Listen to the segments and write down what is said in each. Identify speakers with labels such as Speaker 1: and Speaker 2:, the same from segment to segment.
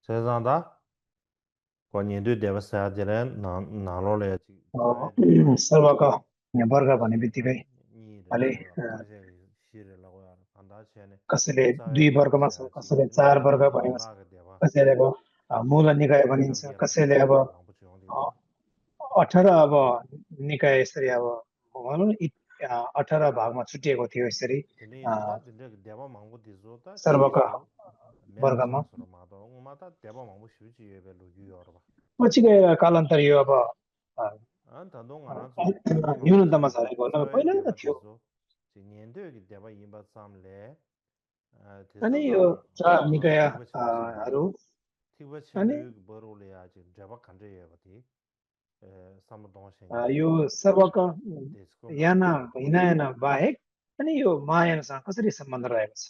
Speaker 1: 세상다 권인도 देवसाजरन नालोले चाहे
Speaker 2: सर्वका वर्ग भने बित्तिकै
Speaker 1: नि
Speaker 2: अहिले
Speaker 1: रे ताजे सिरे लगो यार अंदा छने
Speaker 2: कसैले
Speaker 1: चाहे
Speaker 2: 2
Speaker 1: देव
Speaker 2: वर्गमा छ,
Speaker 1: छ
Speaker 2: कसैले
Speaker 1: नि
Speaker 2: 4
Speaker 1: नि
Speaker 2: वर्ग भनेको छ,
Speaker 1: लाग देवा
Speaker 2: कसैले अब मूल निकाय
Speaker 1: देव
Speaker 2: भनिन्छ,
Speaker 1: गेला
Speaker 2: कसैले अब
Speaker 1: मांगु छु दि
Speaker 2: 18 अब निकाय यसरी अब भनौँ न 18 भागमा छुटिएको थियो यसरी
Speaker 1: तिनी
Speaker 2: अ,
Speaker 1: जोता तिनी देवा मांगु दिजो ता
Speaker 2: सर्वका
Speaker 1: शिशु मेब
Speaker 2: वर्गमा
Speaker 1: संसरो मातो उमाता देवा मांगु शिवजी येबे लुजु योरबा
Speaker 2: पछि गएर कालान्तर यो अब
Speaker 1: an tandong
Speaker 2: a,
Speaker 1: ana zu ngano
Speaker 2: न्यूनतामा
Speaker 1: chi
Speaker 2: झरेको होला
Speaker 1: soy
Speaker 2: पहिला त
Speaker 1: deba
Speaker 2: थियो
Speaker 1: tizo chi nyendo gi deba yimba samle
Speaker 2: अनि
Speaker 1: tizo
Speaker 2: यो
Speaker 1: dang
Speaker 2: 4 निकाय
Speaker 1: tikba chimbu chimbu
Speaker 2: हरू
Speaker 1: tikba
Speaker 2: अनि
Speaker 1: chimbu gi baro le ya chi deba khande ye ba ti sam dong shen gi
Speaker 2: यो सर्वका
Speaker 1: desko
Speaker 2: याना हिनायना बाहेक अनि यो मायासँग कसरी सम्बन्ध रहेको छ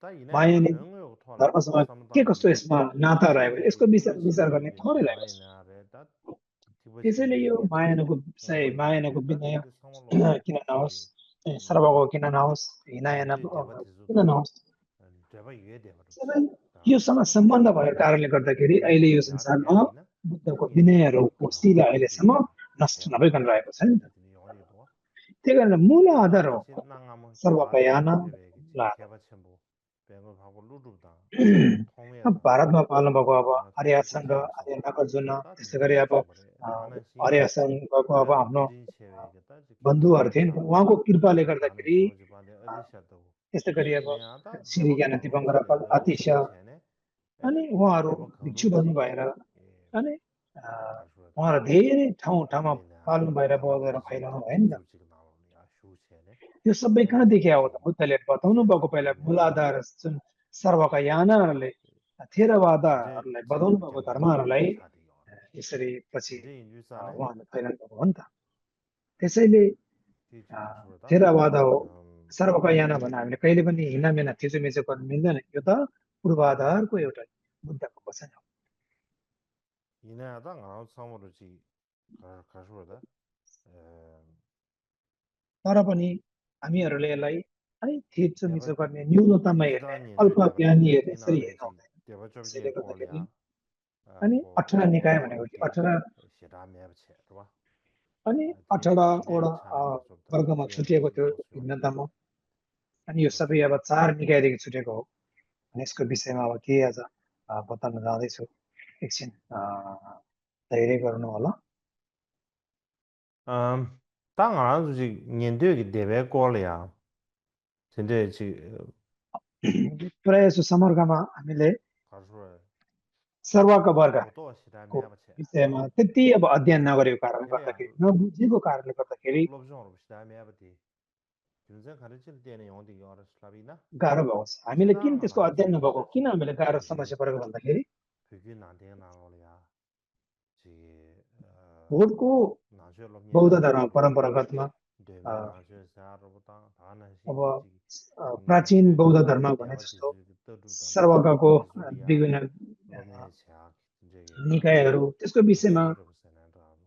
Speaker 1: ta ina ya na
Speaker 2: Mayani
Speaker 1: rang yo thola
Speaker 2: धर्मसँग
Speaker 1: sam
Speaker 2: के
Speaker 1: dang
Speaker 2: कस्तो
Speaker 1: gi
Speaker 2: यसमा नाता रहेको छ यसको
Speaker 1: tikba
Speaker 2: विचार
Speaker 1: chimbu
Speaker 2: गर्ने
Speaker 1: gi
Speaker 2: थोरै रहेको
Speaker 1: ma
Speaker 2: छ
Speaker 1: ina re ta tikba
Speaker 2: त्यसैले
Speaker 1: chimbu
Speaker 2: यो
Speaker 1: gi
Speaker 2: मायानको विषय
Speaker 1: ngomba ina
Speaker 2: मायानको
Speaker 1: re ta
Speaker 2: Vinay
Speaker 1: tindi sam lo ya
Speaker 2: किन नहोस्
Speaker 1: chi
Speaker 2: सर्वको किन नहोस् हिनायना
Speaker 1: nyendo deba tizo
Speaker 2: किन
Speaker 1: ta
Speaker 2: नहोस्
Speaker 1: deba yue deba
Speaker 2: त्यसैले
Speaker 1: 다
Speaker 2: योसँग सम्बन्ध भएको कारणले गर्दाखेरि अहिले यो संसारमा
Speaker 1: 야르야리나
Speaker 2: बुद्धको
Speaker 1: 니니
Speaker 2: विनयहरूको शिला अहिलेसम्म
Speaker 1: 강나무지
Speaker 2: नष्ट नभइकन
Speaker 1: 대바마우스
Speaker 2: रहेको छ नि त
Speaker 1: 데드니 요니도
Speaker 2: त्यही कारण मूल आधार हो
Speaker 1: 다나치 낭아무 지바데
Speaker 2: सर्वकयाना
Speaker 1: 베베기지 개바첨부 베고하고 루루다
Speaker 2: अब
Speaker 1: 통해다
Speaker 2: भारतमा पाल्नुभएको अब आर्य
Speaker 1: 통해지
Speaker 2: सङ्घ
Speaker 1: 쳔부서
Speaker 2: आर्य नागार्जुन
Speaker 1: 다
Speaker 2: त्यस्तै गरी
Speaker 1: 디디오
Speaker 2: अब
Speaker 1: 쳔버레
Speaker 2: आर्य
Speaker 1: 다나시
Speaker 2: सङ्घको अब
Speaker 1: 디라리
Speaker 2: आफ्नो
Speaker 1: 디딘 체베게다
Speaker 2: बन्धुहरू थिए नि त
Speaker 1: 개바마우사
Speaker 2: उहाँको कृपाले
Speaker 1: 다나
Speaker 2: गर्दाखेरि
Speaker 1: 쇼지바데 अल리샤도
Speaker 2: त्यस्तै गरी अब
Speaker 1: 이네야다
Speaker 2: श्री
Speaker 1: 대바
Speaker 2: ज्ञान
Speaker 1: 거루
Speaker 2: दिपङ्कर आतिश
Speaker 1: 레오시 체네
Speaker 2: अनि
Speaker 1: 에네
Speaker 2: उहाँहरू
Speaker 1: 대바
Speaker 2: भिक्षु
Speaker 1: 거루
Speaker 2: बन्नु
Speaker 1: 지게
Speaker 2: भएर
Speaker 1: 예
Speaker 2: अनि
Speaker 1: 가르쳐다
Speaker 2: उहाँहरू धेरै ठाउँमा
Speaker 1: 이네야
Speaker 2: पाल्नु भएर बगेर
Speaker 1: 나나부지
Speaker 2: फैलाउनु भयो नि त
Speaker 1: 디디오지가 나오냐 쇼체네
Speaker 2: यो सबै कहाँदेखि आयो त बुद्धले बताउनु भएको पहिला
Speaker 1: 세상에
Speaker 2: मूलाधार जुन सर्वका यानाहरूले
Speaker 1: 진짜
Speaker 2: थेरवादाहरूलाई बताउनु
Speaker 1: 진짜
Speaker 2: भएको
Speaker 1: 대마도
Speaker 2: धर्महरूलाई
Speaker 1: 차디요.
Speaker 2: यसरी पछि
Speaker 1: 진짜 인류사네
Speaker 2: उहाँहरूले फैलाउनु भएको हो नि त त्यसैले
Speaker 1: 뒤지 가수로다.
Speaker 2: थेरवाद हो सर्वका याना भने हामीले कहिले पनि हिनामिना थिचोमिचो गर्नु मिल्दैन यो त पूर्वाधारको एउटा मुद्दाको वचन हो
Speaker 1: 이내야다 안 사무르지 가수로다.
Speaker 2: तर पनि हामीहरूले यसलाई है थिचोमिचो
Speaker 1: 대바
Speaker 2: गर्ने न्यूनतामा हेर्ने
Speaker 1: 지단인도
Speaker 2: अल्प
Speaker 1: 대바티
Speaker 2: ज्ञानी हेर्ने यसरी हेर्नु
Speaker 1: 이나레지
Speaker 2: हुँदैन त्यसैले
Speaker 1: 대바적인
Speaker 2: गर्दाखेरि
Speaker 1: 꼴이야.
Speaker 2: अनि
Speaker 1: 고
Speaker 2: 18 निकाय भनेको
Speaker 1: 고로게
Speaker 2: 18
Speaker 1: 시라메브체 봐.
Speaker 2: अनि
Speaker 1: 디
Speaker 2: 18
Speaker 1: 내
Speaker 2: वटा
Speaker 1: 차는 거다.
Speaker 2: वर्गमा छुटिएको थियो
Speaker 1: 디엔디지
Speaker 2: भिन्नतामा अनि यो सबै
Speaker 1: 도스요.
Speaker 2: अब 4 निकायदेखि छुटेको हो अनि यसको विषयमा अब के आज बताउन जाँदैछु एकछिन धैर्य गर्नु होला
Speaker 1: 땅 안에서 지금 년도에 대배 꼴이야. 근데 지금
Speaker 2: प्रायः जसो समर्गमा हामीले
Speaker 1: 가수로
Speaker 2: सर्वका वर्गको
Speaker 1: 고도 시라메브체.
Speaker 2: विषयमा त्यति अब अध्ययन नगरेको कारणले
Speaker 1: 근데
Speaker 2: गर्दाखेरि नबुझेको कारणले गर्दाखेरि
Speaker 1: 롭종으로 시다메아버디 준생 가르칠 때는 영어도 영어를 슬라비나
Speaker 2: गाह्रो भएको छ हामीले किन
Speaker 1: 지당은
Speaker 2: त्यसको
Speaker 1: 안
Speaker 2: अध्ययन नगएको किन
Speaker 1: 지
Speaker 2: हामीले गाह्रो
Speaker 1: 지
Speaker 2: समस्या परेको भन्दाखेरि
Speaker 1: 그게 난데 나올이야 지
Speaker 2: भोटको
Speaker 1: 나셔로
Speaker 2: बौद्ध
Speaker 1: 녀사
Speaker 2: धर्म
Speaker 1: 되게
Speaker 2: परम्परागतमा
Speaker 1: 되게 ना셔 사르보다 다는
Speaker 2: अब
Speaker 1: 시기지
Speaker 2: प्राचीन बौद्ध धर्म भने
Speaker 1: 대바티
Speaker 2: जस्तो
Speaker 1: 뜻도
Speaker 2: सर्वकाको
Speaker 1: 디조리아
Speaker 2: विभिन्न
Speaker 1: 로메차 이제
Speaker 2: निकायहरू त्यसको विषयमा
Speaker 1: 디스르 세나라고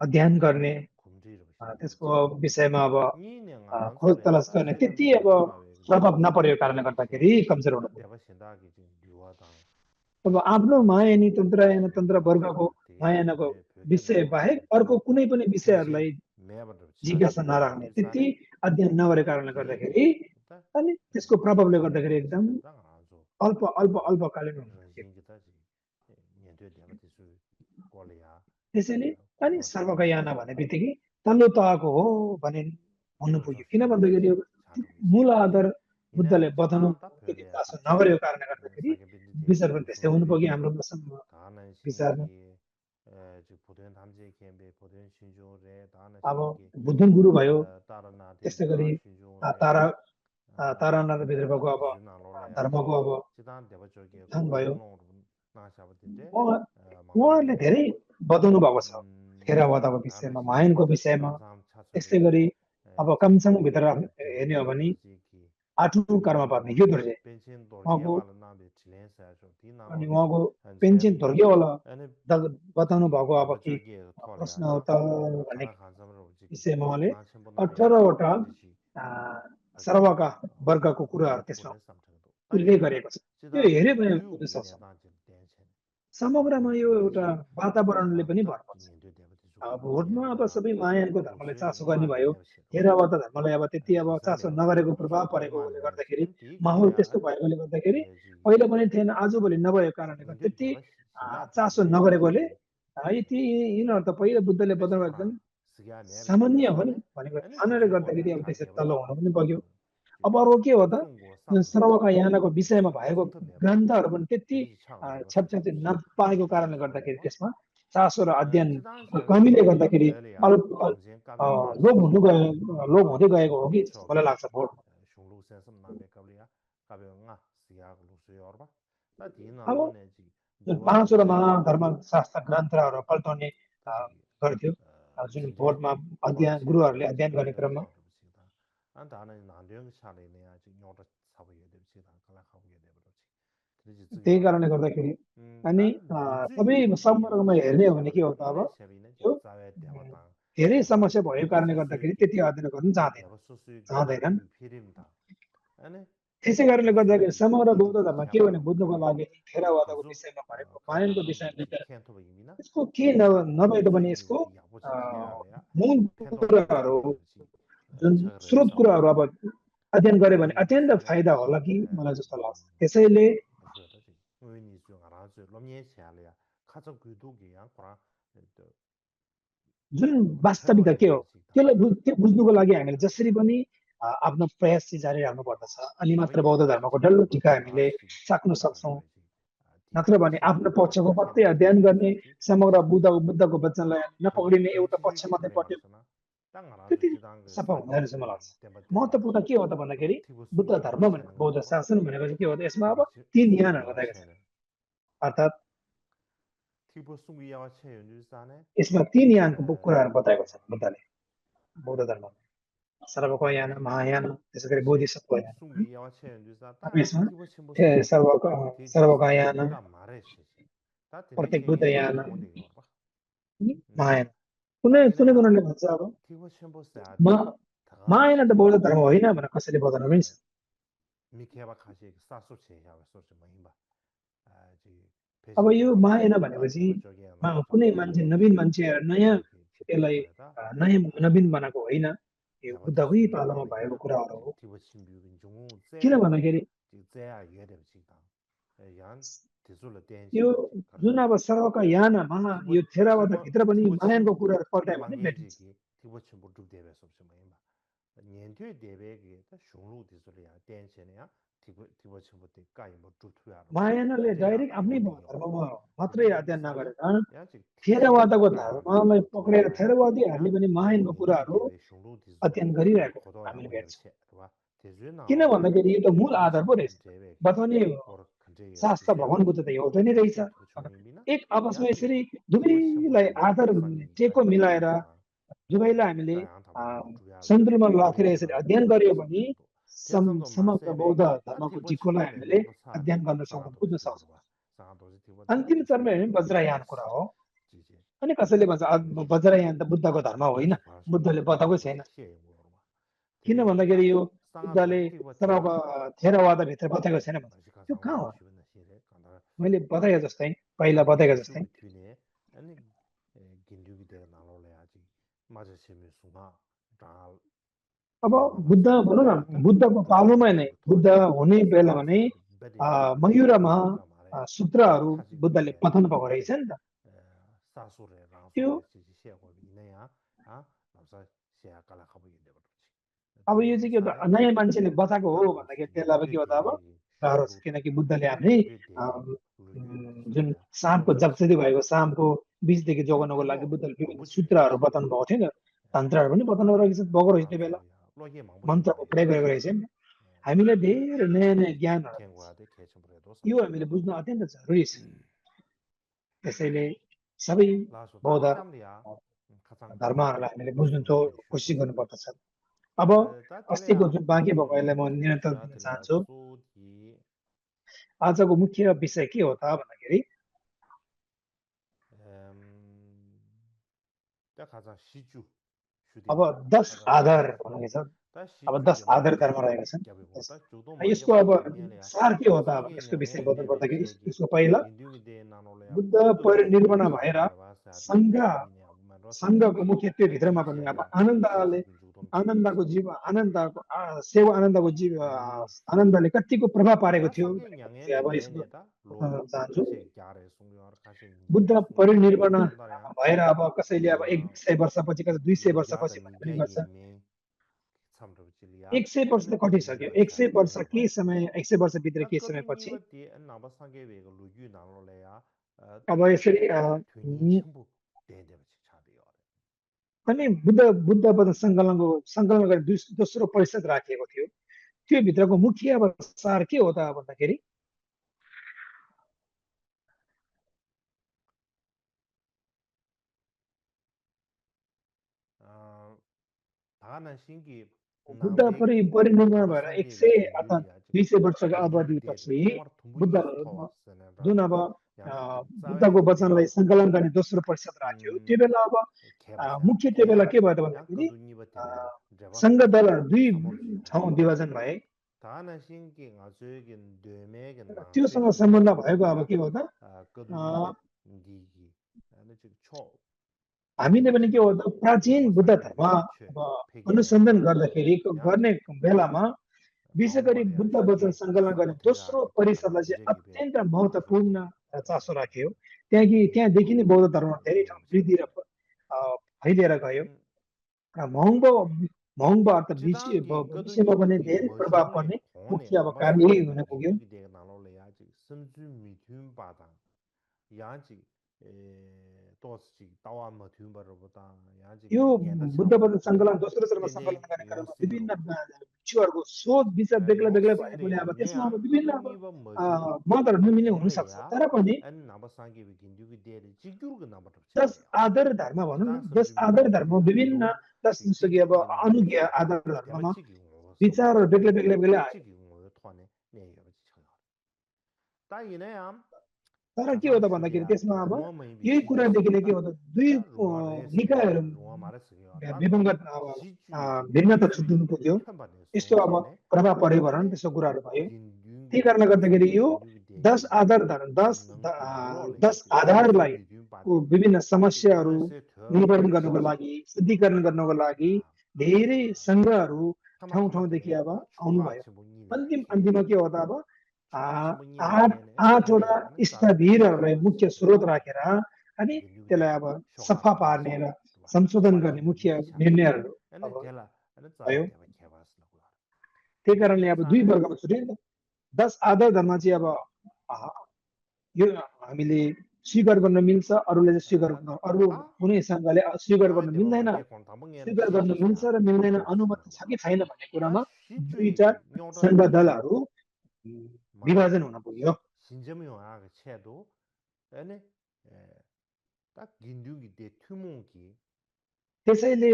Speaker 2: अध्ययन गर्ने
Speaker 1: 곰지르
Speaker 2: त्यसको
Speaker 1: 신데지
Speaker 2: विषयमा अब
Speaker 1: 니는 안
Speaker 2: खोज
Speaker 1: 소리야
Speaker 2: तलास
Speaker 1: 다
Speaker 2: गर्ने त्यति
Speaker 1: 시간대
Speaker 2: अब
Speaker 1: 마외
Speaker 2: प्रभाव नपरेको कारणले गर्दाखेरि कमजोर हुनु
Speaker 1: 다
Speaker 2: पर्यो
Speaker 1: 대바 신다기 지금 유화당
Speaker 2: अब आफ्नो मायानी तन्त्रयान तन्त्र वर्गको मायानाको
Speaker 1: 대 벽에
Speaker 2: विषय बाहेक अर्को कुनै पनि विषयहरूलाई
Speaker 1: 진시 매버도
Speaker 2: जिज्ञासा
Speaker 1: 차디
Speaker 2: नराख्ने त्यति
Speaker 1: 유산에
Speaker 2: अध्ययन नगरेको कारणले गर्दाखेरि
Speaker 1: 디엔디 다
Speaker 2: अनि त्यसको प्रभावले गर्दाखेरि एकदम
Speaker 1: 진시다 아주
Speaker 2: अल्पकालीन हुन्छ
Speaker 1: रजिंगिता지 년도에 대바티수 꼴이야
Speaker 2: त्यसैले अनि
Speaker 1: 고로시다
Speaker 2: सर्वकयाना भने बित्तिकै तल्लो तहको हो भने भन्नु पुग्यो किन
Speaker 1: 고로조시다
Speaker 2: भन्दाखेरि
Speaker 1: 차도비지
Speaker 2: मूल आधार बुद्धले
Speaker 1: 이내
Speaker 2: बताउनु
Speaker 1: 차다
Speaker 2: त्यति
Speaker 1: 별이야
Speaker 2: चासो
Speaker 1: 진짜
Speaker 2: नगरेको कारणले गर्दाखेरि
Speaker 1: 사계비디
Speaker 2: विचार पनि त्यस्तै हुनु पुग्यो हाम्रो
Speaker 1: 다는
Speaker 2: विचारमा
Speaker 1: 신기 저 보된 담제 캠베 보된 신조래 다는
Speaker 2: अब
Speaker 1: 신기
Speaker 2: बुद्धन गुरु भयो
Speaker 1: 따라나데
Speaker 2: त्यस्तै गरी
Speaker 1: 다 신조래
Speaker 2: तारा तारानाथभित्र भएको अब
Speaker 1: 지나로래야지
Speaker 2: धर्मको अब
Speaker 1: 지단 대버저게
Speaker 2: थान भयो
Speaker 1: 고롱 나샤버딘데
Speaker 2: उहाँहरूले
Speaker 1: 망고리아
Speaker 2: धेरै बताउनु भएको छ थेरावादाको
Speaker 1: 다는
Speaker 2: विषयमा
Speaker 1: 시
Speaker 2: मायनको विषयमा
Speaker 1: 랑삼
Speaker 2: त्यस्तै
Speaker 1: 차츠게
Speaker 2: गरी अब कमसँगभित्र हेर्ने हो भने
Speaker 1: 디디오지기
Speaker 2: 8औं कर्म पर्ने यो दुर्जे
Speaker 1: 벤신
Speaker 2: उहाँको
Speaker 1: 돌게와라 나베 질렌사죠
Speaker 2: अनि
Speaker 1: 디나로데
Speaker 2: उहाँको पेन्सन
Speaker 1: 안제비
Speaker 2: धर्केवाला
Speaker 1: अनि
Speaker 2: बताउनु भएको अब कि
Speaker 1: 대버저게
Speaker 2: प्रश्न
Speaker 1: 토리아다
Speaker 2: हो त भन्ने
Speaker 1: 가라 간sam으로 오지기
Speaker 2: विषयमा उहाँले
Speaker 1: 나침보나리아
Speaker 2: 18 वटा
Speaker 1: 지지
Speaker 2: सर्वका वर्गको कुराहरू त्यसमा
Speaker 1: 고래 삼창도
Speaker 2: उल्लेख गरेको छ। त्यो हेऱ्यो भने हामी बुझ्न सक्छौँ। समग्रमा यो एउटा वातावरणले पनि भर पर्छ। भोटमा अब सबै महायानको धर्मलाई चासो गर्ने भयो, थेरवाद धर्मलाई अब त्यति अब चासो नगरेको प्रभाव परेकोले गर्दाखेरि माहौल त्यस्तो भएकोले गर्दाखेरि पहिले पनि थिएन, आजभोलि नभएको कारणले गर्दा त्यति चासो नगरेकोले यति यिनीहरू त पहिला बुद्धले बताउनु एकदम सामान्य हो नि भनेको ठानेर गर्दाखेरि अब त्यसरी तल्लो हुन पनि बग्यो। अब अर्को के हो त, सर्वकायानाको विषयमा भएको ग्रन्थहरू पनि त्यति छेपछाप्ती नपाएको कारणले गर्दाखेरि त्यसमा चासो र अध्ययनको कमीले गर्दाखेरि लोप हुँदै गएको हो कि जस्तो मलाई लाग्छ भोट। अब जुन 5वटा महाधर्म शास्त्र ग्रन्थहरू पल्टाउने गर्थ्यो जुन भोटमा अध्ययन गुरुहरूले अध्ययन गर्ने क्रममा त्यही कारणले गर्दाखेरि अनि सबै सम्पर्कमा हेर्ने हो भने के हो त, अब यो धेरै समस्या भएको कारणले गर्दाखेरि त्यति अध्ययन गर्नु चाहँदैनन्। त्यसै कारणले गर्दाखेरि समग्र बौद्ध धर्म के भने बुझ्नुको लागि थेरवादको विषयमा भनेको मायनको विषयमा लिएर यसको के नभए पनि यसको मूल कुराहरू जुन स्रोत कुराहरू अब अध्ययन गर्यो भने अत्यन्त फाइदा होला कि मलाई जस्तो लाग्छ। त्यसैले जुन वास्तविकता के हो त्यसलाई त्यो बुझ्नुको लागि हामीले जसरी पनि आफ्नो प्रयास चाहिँ जारी राख्नु पर्दछ, अनि मात्र बौद्ध धर्मको डल्लो टिका हामीले सक्न सक्छौँ। नत्र भने आफ्नो पक्षको मात्रै अध्ययन गर्ने, समग्र बुद्धको वचनलाई नपक्रिने एउटा पक्ष मात्रै पट्यो त्यति सफा हुँदैन जस्तो मलाई लाग्छ। महत्त्वपूर्ण के हो त भन्दाखेरि बुद्ध धर्म भनेको बौद्ध शासन भनेको चाहिँ के हो त, यसमा अब 3 यानहरू बताएका छन्, अर्थात् यसमा 3 यानको कुराहरू बताएको छ बुद्धले बौद्ध धर्ममा, सर्वकायान, महायान, त्यसै गरी बोधिसत्वयान। यसमा सर्वकायान, प्रत्येक बुद्धयान, महायान। कुनै कुराले भन्छ अब महायान त बौद्ध धर्म होइन भनेर कसैले बताउनु पनि छ। अब यो महायान भनेपछि कुनै मान्छे नवीन मान्छे नयाँ यसलाई नवीन बनाएको होइन, यो बुद्धकै पालोमा भएको कुराहरू हो। किन भन्दाखेरि यो जुन अब सर्वकायान यो थेरवादभित्र पनि महायानको कुराहरू पल्टायो भने भेटिन्छ। महायानले डाइरेक्ट आफ्नै धर्ममा मात्रै अध्ययन नगरेर थेरवादको धर्मलाई पक्रेर थेरवादीहरूले पनि महायानको कुराहरू अध्ययन गरिरहेको हामीले भेट्छौँ। किन भन्दाखेरि यो त मूल आधार पो रहेछ, बताउने शास्त्र भगवान बुद्ध त एउटा नै रहेछ। एक आपसमा यसरी दुवैलाई आधार टेको मिलाएर दुवैलाई हामीले सन्तुलनमा राखेर यसरी अध्ययन गर्यो भने समग्र बौद्ध धर्मको टिकोलाई हामीले अध्ययन गर्न सक्छौँ, बुझ्न सक्छौँ। अन्तिम चरणमा हेर्ने वज्रयान कुरा हो। अनि कसैले भन्छ वज्रयान त बुद्धको धर्म होइन, बुद्धले बताएकै छैन। किन भन्दाखेरि यो बुद्धले थेरवादभित्र बताएको छैन भन्छ, त्यो कहाँ हो? मैले बताएको जस्तै पहिला बताएको जस्तै अब बुद्ध भनौँ न, बुद्धको पालोमा नै बुद्ध हुने बेलामा नै मयूरमा सूत्रहरू बुद्धले पठन भएको रहेछ नि त। त्यो अब यो चाहिँ के हो त, नयाँ मान्छेले बताएको हो भन्दाखेरि त्यसलाई अब के हो त, अब गाह्रो छ। किनकि बुद्धले आफ्नै जुन साँपको जगजती भएको साँपको बीजदेखि जोगाउनको लागि बुद्धले विभिन्न सूत्रहरू बताउनु भएको थियो नि, तन्त्रहरू पनि बताउनु भएको रहेछ त्यो बेला, मन्त्रको प्रयोग गरेको रहेछ नि। हामीलाई धेरै नयाँ नयाँ ज्ञानहरू यो हामीले बुझ्न अत्यन्त जरुरी छ। त्यसैले सबै बौद्ध धर्महरूलाई हामीले बुझ्नु कोसिस गर्नुपर्दछ। अब अस्तिको जुन बाँकी भएको यसलाई म निरन्तर दिन चाहन्छु। आजको मुख्य विषय के हो त भन्दाखेरि अब 10 आधार भनेको छ, अब 10 आधार धर्म रहेका छन् यसको अब सार के हो त अब यसको विषय बताउनु पर्दाखेरि यसको पहिला बुद्ध परिनिर्वाण भएर सङ्घको मुख्य त्यो भित्रमा पनि अब आनन्दको जीव आनन्दको सेवा आनन्दको जीव आनन्दले कतिको प्रभाव पारेको थियो अब यसको चाहन्छु बुद्ध परिनिर्वाण भएर अब कसैले अब 100 वर्षपछि कसै 200 वर्षपछि पनि गर्छ 100 वर्ष त कटिसक्यो 100 वर्ष के समय 100 वर्षभित्र के समय पछि अब यसरी अनि बुद्ध सङ्कलन गरेर दोस्रो परिषद राखिएको थियो त्यो भित्रको मुख्य अब सार के हो त भन्दाखेरि बुद्ध परिनिर्वाण भएर 100 अथवा 200 वर्षको अवधिपछि बुद्ध जुन अब बुद्धको वचनलाई सङ्कलन गर्ने दोस्रो परिषद राख्यो त्यो बेला अब मुख्य त्यो बेला के भयो त भन्दाखेरि सङ्घ दलहरू दुई ठाउँ विभाजन भए त्योसँग सम्बन्ध भएको अब के हो त हामीले पनि के हो त प्राचीन बुद्ध धर्म अनुसन्धान गर्दाखेरि गर्ने बेलामा विशेष गरी बुद्ध वचन सङ्कलन गर्ने दोस्रो परिषदलाई चाहिँ अत्यन्त महत्त्वपूर्ण चासो राख्यो त्यहाँदेखि नै बौद्ध धर्म धेरै ठाउँ वृद्धि र फैलिएर गयो महँगो अर्थ विषयमा पनि धेरै प्रभाव पर्ने मुख्य अब कारण यही हुन पुग्यो यो बुद्ध वचन सङ्कलन दोस्रो चरणमा सङ्कलन गर्ने क्रममा विभिन्न विषयहरूको सोच विचार बेग्ला बेग्लै भए पनि अब त्यसमा अब विभिन्न मतहरू नमिल्ने हुन सक्छ तर पनि 10 आधार धर्म भनौँ न 10 आधार धर्म विभिन्न 10 जस्तो कि अब अनुज्ञा आधार धर्ममा विचारहरू बेग्लै बेग्लै आयो तर के हो त भन्दाखेरि त्यसमा अब यही कुरादेखि के हो त दुई निकायहरू विभङ्गत भिन्नता छुट्नु पुग्यो यस्तो अब प्रभाव पऱ्यो भनौँ त्यसो कुराहरू भयो त्यही कारणले गर्दाखेरि यो 10 आधारलाई विभिन्न समस्याहरू निवारण गर्नको लागि शुद्धिकरण गर्नको लागि धेरै सङ्घहरू ठाउँदेखि अब आउनुभयो अन्तिममा के हो त अब 8वटा स्थविरहरूलाई मुख्य स्रोत राखेर अनि त्यसलाई अब सफा पार्ने र संशोधन गर्ने मुख्य निर्णयहरू भयो त्यही कारणले अब दुई वर्गमा छुट्यो नि त 10 आधार धर्म चाहिँ अब यो हामीले स्वीकार गर्न मिल्छ अरूले चाहिँ स्वीकार गर्न अरू कुनै सङ्घले स्वीकार गर्न मिल्दैन स्वीकार गर्न मिल्छ र मिल्दैन अनुमति छ कि छैन भन्ने कुरामा दुईटा सङ्घ दलहरू विभाजन हुन पुग्यो त्यसैले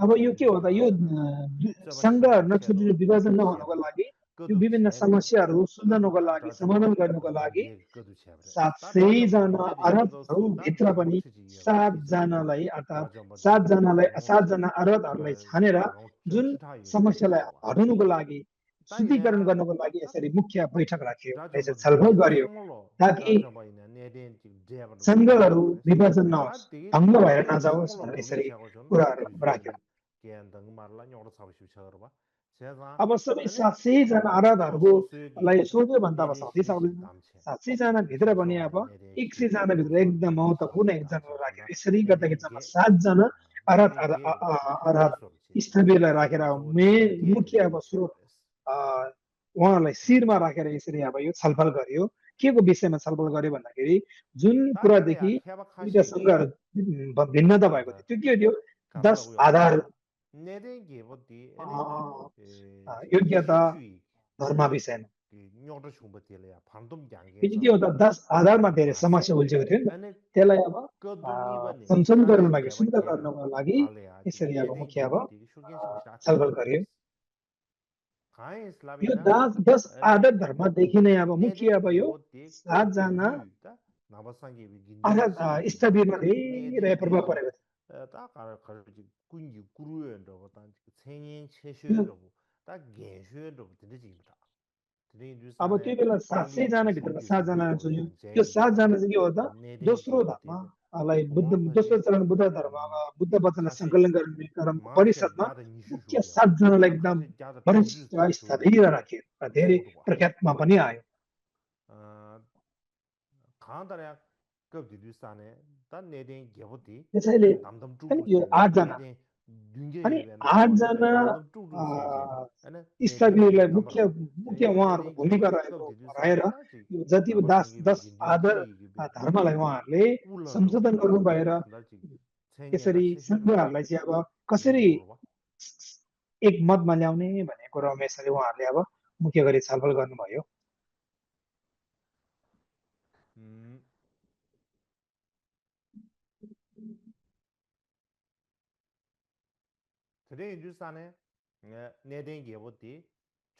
Speaker 2: अब यो के हो त यो सङ्घहरू नछुट्टिने विभाजन नहुनको लागि यो विभिन्न समस्याहरू सुल्झाउनको लागि समाधान गर्नको लागि 700 जना अरबहरू भित्र पनि 7 जनालाई अर्थात् 7 जना अरबहरूलाई छानेर जुन समस्यालाई हटाउनको लागि शुद्धिकरण गर्नको लागि यसरी मुख्य बैठक राखियो यसरी छलफल गरियो ताकि सङ्घहरू विभाजन नहोस् भङ्ग भएर नजाओस् भनेर यसरी कुराहरू राख्यो अब सबै 700 जना अरबहरूलाई सोध्यो भन्दा अब 700 जना भित्र पनि अब 100 जना भित्र एकदम महत्त्वपूर्ण एकजना राख्यो यसरी गर्दाखेरि जम्मा 7 जना अरब स्थविरलाई राखेर मुख्य अब स्रोत उहाँहरूलाई शिरमा राखेर यसरी अब यो छलफल गरियो के को विषयमा छलफल गर्यो भन्दाखेरि जुन कुरादेखि दुईटा सङ्घहरू भिन्नता भएको थियो त्यो के थियो 10 आधार योग्यता धर्म विषयमा के हो त 10 आधारमा धेरै समस्या उल्झेको थियो नि त्यसलाई अब संशोधन गर्नको लागि शुद्ध गर्नको लागि यसरी अब मुख्य अब छलफल गरियो यो 10 आधार धर्मदेखि नै अब मुख्य अब यो 7 जना स्थविरमा धेरै प्रभाव परेको थियो
Speaker 1: 딱 가르치 군기 구루연도 단 천년
Speaker 2: त्यो
Speaker 1: 최셔도 딱 개셔도 되지입니다. 되는
Speaker 2: अब त्यो
Speaker 1: 주산에
Speaker 2: बेला
Speaker 1: 땡리
Speaker 2: 700 जना भित्रमा
Speaker 1: 지신기
Speaker 2: 7 जना
Speaker 1: 신기도
Speaker 2: जो
Speaker 1: 양
Speaker 2: त्यो
Speaker 1: 제기
Speaker 2: 7 जना
Speaker 1: 비슷해.
Speaker 2: चाहिँ के हो त
Speaker 1: 내된
Speaker 2: दोस्रो
Speaker 1: गेबोती
Speaker 2: धर्मलाई बुद्ध
Speaker 1: 와
Speaker 2: दोस्रो
Speaker 1: 버지
Speaker 2: चरण बुद्ध धर्ममा बुद्ध वचनलाई
Speaker 1: 사실
Speaker 2: सङ्कलन गर्ने क्रमको
Speaker 1: 마셔
Speaker 2: परिषदमा
Speaker 1: 자다
Speaker 2: मुख्य
Speaker 1: 니슈슈야
Speaker 2: 7 जनालाई
Speaker 1: 다
Speaker 2: एकदम
Speaker 1: 사실 자다 뚜주
Speaker 2: वरिष्ठ
Speaker 1: 뚜주야
Speaker 2: स्थविर राखियो र धेरै
Speaker 1: 세우도와
Speaker 2: प्रख्यातमा पनि आयो
Speaker 1: 아 강다야 급 디두산에 단 내된 गेबोती
Speaker 2: त्यसैले
Speaker 1: 담담
Speaker 2: अनि
Speaker 1: 뚜주
Speaker 2: यो
Speaker 1: 세베
Speaker 2: 8 जना
Speaker 1: 내된
Speaker 2: अनि
Speaker 1: dunge베
Speaker 2: 8
Speaker 1: 나로레
Speaker 2: जना
Speaker 1: 담담 뚜주 세제 아니 내된
Speaker 2: स्थविरलाई
Speaker 1: 게
Speaker 2: मुख्य
Speaker 1: 담으로
Speaker 2: मुख्य
Speaker 1: 되는
Speaker 2: उहाँहरूको
Speaker 1: 내된
Speaker 2: भूमिका
Speaker 1: गेबोती 급
Speaker 2: रहेको रहेर
Speaker 1: 디두산에 다지
Speaker 2: यो जति
Speaker 1: 담바
Speaker 2: 10
Speaker 1: 생기베
Speaker 2: आदर
Speaker 1: 딘딘지기베
Speaker 2: धर्मलाई उहाँहरूले
Speaker 1: 울런도
Speaker 2: संशोधन गर्नु भएर
Speaker 1: 단달지
Speaker 2: यसरी
Speaker 1: 생년나 세셔도
Speaker 2: सङ्घहरूलाई चाहिँ अब कसरी
Speaker 1: 이거로
Speaker 2: एक मतमा ल्याउने भन्ने कुरोमा यसरी उहाँहरूले अब मुख्य गरी छलफल गर्नुभयो
Speaker 1: 음 드레인 주산에 내된 게보디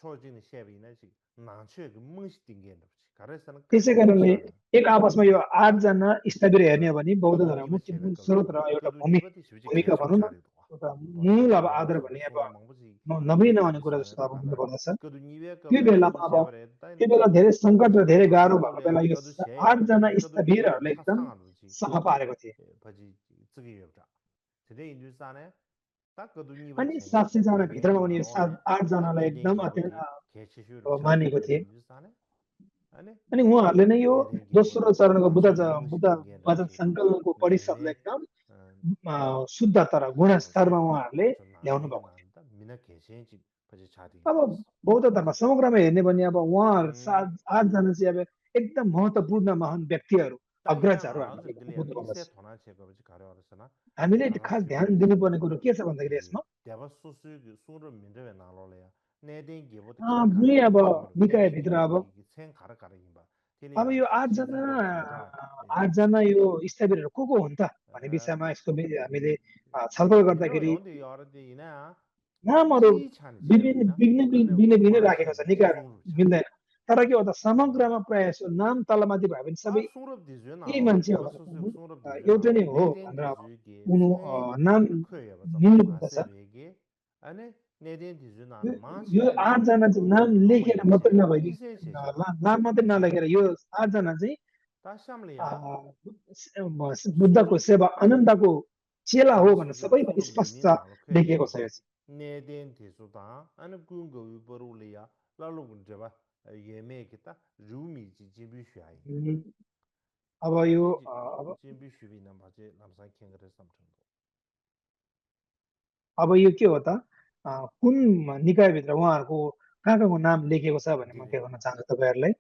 Speaker 1: 초진 셰비나 지 나초에 그 멍시 띵게는 없지 가르서는
Speaker 2: त्यसै
Speaker 1: 끝도
Speaker 2: कारणले
Speaker 1: 없잖아
Speaker 2: एक आपसमा यो 8
Speaker 1: 딱
Speaker 2: जना स्थविर हेर्ने हो भने बौद्ध
Speaker 1: कदु
Speaker 2: धर्म
Speaker 1: निबा
Speaker 2: मुख्य
Speaker 1: 셰베
Speaker 2: स्रोत र
Speaker 1: कदु
Speaker 2: एउटा
Speaker 1: कदु निबा ति 수지
Speaker 2: भूमिका
Speaker 1: 개수
Speaker 2: भनौँ न
Speaker 1: 차리도
Speaker 2: एउटा
Speaker 1: 버지
Speaker 2: मूल अब आदर
Speaker 1: 망보지
Speaker 2: भन्ने अब
Speaker 1: 송어 망보지
Speaker 2: नभई
Speaker 1: 그도
Speaker 2: नहुने कुरा
Speaker 1: 주산에
Speaker 2: जस्तो
Speaker 1: 딱
Speaker 2: अब हुनु
Speaker 1: 간다
Speaker 2: पर्दछ
Speaker 1: कदु निबे
Speaker 2: त्यो
Speaker 1: कबे
Speaker 2: बेलामा
Speaker 1: कदु
Speaker 2: अब
Speaker 1: 셰베
Speaker 2: त्यो
Speaker 1: ताइन
Speaker 2: बेला धेरै सङ्कट र धेरै गाह्रो भएको बेला यो
Speaker 1: कदु 셰야
Speaker 2: 8 जना
Speaker 1: कदु निबे
Speaker 2: स्थविरहरूले एकदम
Speaker 1: 차상하지
Speaker 2: सफा पारेको थिए
Speaker 1: 버지 저기 여자 드레인 주산에 딱 그도 니바
Speaker 2: अनि
Speaker 1: 챙겨
Speaker 2: 700 जना
Speaker 1: 내된
Speaker 2: भित्रमा उनी
Speaker 1: 나로래
Speaker 2: 8
Speaker 1: 딱
Speaker 2: जनालाई
Speaker 1: 내된
Speaker 2: एकदम अत्यन्त
Speaker 1: 게보디 개치슈로 차리
Speaker 2: मानेको थिए
Speaker 1: 드레인 주산에 아니
Speaker 2: अनि उहाँहरूले नै यो
Speaker 1: 내된
Speaker 2: दोस्रो
Speaker 1: 게보디
Speaker 2: चरणको
Speaker 1: 나초에 멍시
Speaker 2: बुद्ध वचन
Speaker 1: 띵게는지
Speaker 2: सङ्कलनको परिषदलाई
Speaker 1: 내내
Speaker 2: एकदम शुद्धता र गुणस्तरमा
Speaker 1: 셰베
Speaker 2: उहाँहरूले
Speaker 1: 저
Speaker 2: ल्याउनु
Speaker 1: 나니가
Speaker 2: भएको थियो
Speaker 1: 난다 미나 개신지 버지 차디
Speaker 2: अब
Speaker 1: 버스
Speaker 2: बौद्ध धर्म समग्रमा हेर्ने भने अब उहाँहरू
Speaker 1: 음
Speaker 2: 8 जना चाहिँ अब एकदम महत्त्वपूर्ण महान व्यक्तिहरू
Speaker 1: 땅땅
Speaker 2: अग्रजहरू
Speaker 1: 알아서
Speaker 2: हामीले
Speaker 1: 길이야
Speaker 2: बुझ्नु
Speaker 1: 이세
Speaker 2: पर्दछ
Speaker 1: 도나 제가 버지 가려서나
Speaker 2: हामीले खास
Speaker 1: 가라시
Speaker 2: ध्यान
Speaker 1: 버지
Speaker 2: दिनुपर्ने कुरो के छ भन्दाखेरि
Speaker 1: 지
Speaker 2: यसमा
Speaker 1: 대바 소수 수를 민들에 나로래야 내된 게보디 가라카라
Speaker 2: कुनै अब
Speaker 1: 심으로 내된
Speaker 2: निकायभित्र अब
Speaker 1: 게보디 생 가라카라 임바
Speaker 2: अब
Speaker 1: 텔리아
Speaker 2: यो 8 जना
Speaker 1: 시즈도 민다
Speaker 2: 8 जना यो स्थविरहरू को हुन् त भन्ने विषयमा यसको हामीले छलफल
Speaker 1: 민로
Speaker 2: गर्दाखेरि
Speaker 1: 연대 여러데이나
Speaker 2: नामहरू
Speaker 1: 지 차니
Speaker 2: विभिन्न
Speaker 1: 셰베이나
Speaker 2: भिन्न
Speaker 1: 아니
Speaker 2: भिन्न भिन्न राखेको छ
Speaker 1: 와셰베
Speaker 2: निकायमा
Speaker 1: 지송으로 차
Speaker 2: मिल्दैन तर के हो त समग्रमा प्रायः यसो नाम तलमाथि भयो भने
Speaker 1: 다
Speaker 2: सबै
Speaker 1: 송럽 디즈에
Speaker 2: यही
Speaker 1: 나로
Speaker 2: मान्छे हो
Speaker 1: 대바
Speaker 2: भनेर
Speaker 1: 소수
Speaker 2: बुझ्नु
Speaker 1: 송럽 디즈에
Speaker 2: एउटै नै
Speaker 1: 나로
Speaker 2: हो
Speaker 1: 내된
Speaker 2: भनेर अब
Speaker 1: 디즈게
Speaker 2: उनी
Speaker 1: 생
Speaker 2: नाम
Speaker 1: 커야 맞아
Speaker 2: मिल्नु पर्दछ
Speaker 1: 마세베게 아니 내된 디즈
Speaker 2: यो
Speaker 1: 나는
Speaker 2: यो
Speaker 1: 마셔
Speaker 2: 8 जना चाहिँ नाम
Speaker 1: 군거 로마
Speaker 2: लेखेर मात्रै
Speaker 1: 임체
Speaker 2: नभइकन
Speaker 1: 이세 제셔
Speaker 2: नाम मात्रै
Speaker 1: 이세
Speaker 2: नलेखेर यो 8 जना चाहिँ
Speaker 1: 다시함리야
Speaker 2: बुद्धको
Speaker 1: 송럽
Speaker 2: सेवा आनन्दको चेला हो
Speaker 1: 대바
Speaker 2: भनेर
Speaker 1: 소수
Speaker 2: सबैमा
Speaker 1: 송럽
Speaker 2: स्पष्ट
Speaker 1: 리민 나로 커야
Speaker 2: लेखिएको छ यो
Speaker 1: 되고 내된 디즈다 아니 군거 위버루리야 라로 제바 예메겠다 루미지 지비슈아이
Speaker 2: चाहिँ अब यो
Speaker 1: 바지지
Speaker 2: अब
Speaker 1: 지비슈비나 바지 남산 캥그레 삼정도
Speaker 2: अब यो के हो त कुन निकायभित्र उहाँहरूको कहाँ कहाँको नाम लेखेको छ भन्ने म के गर्न चाहन्छु तपाईँहरूलाई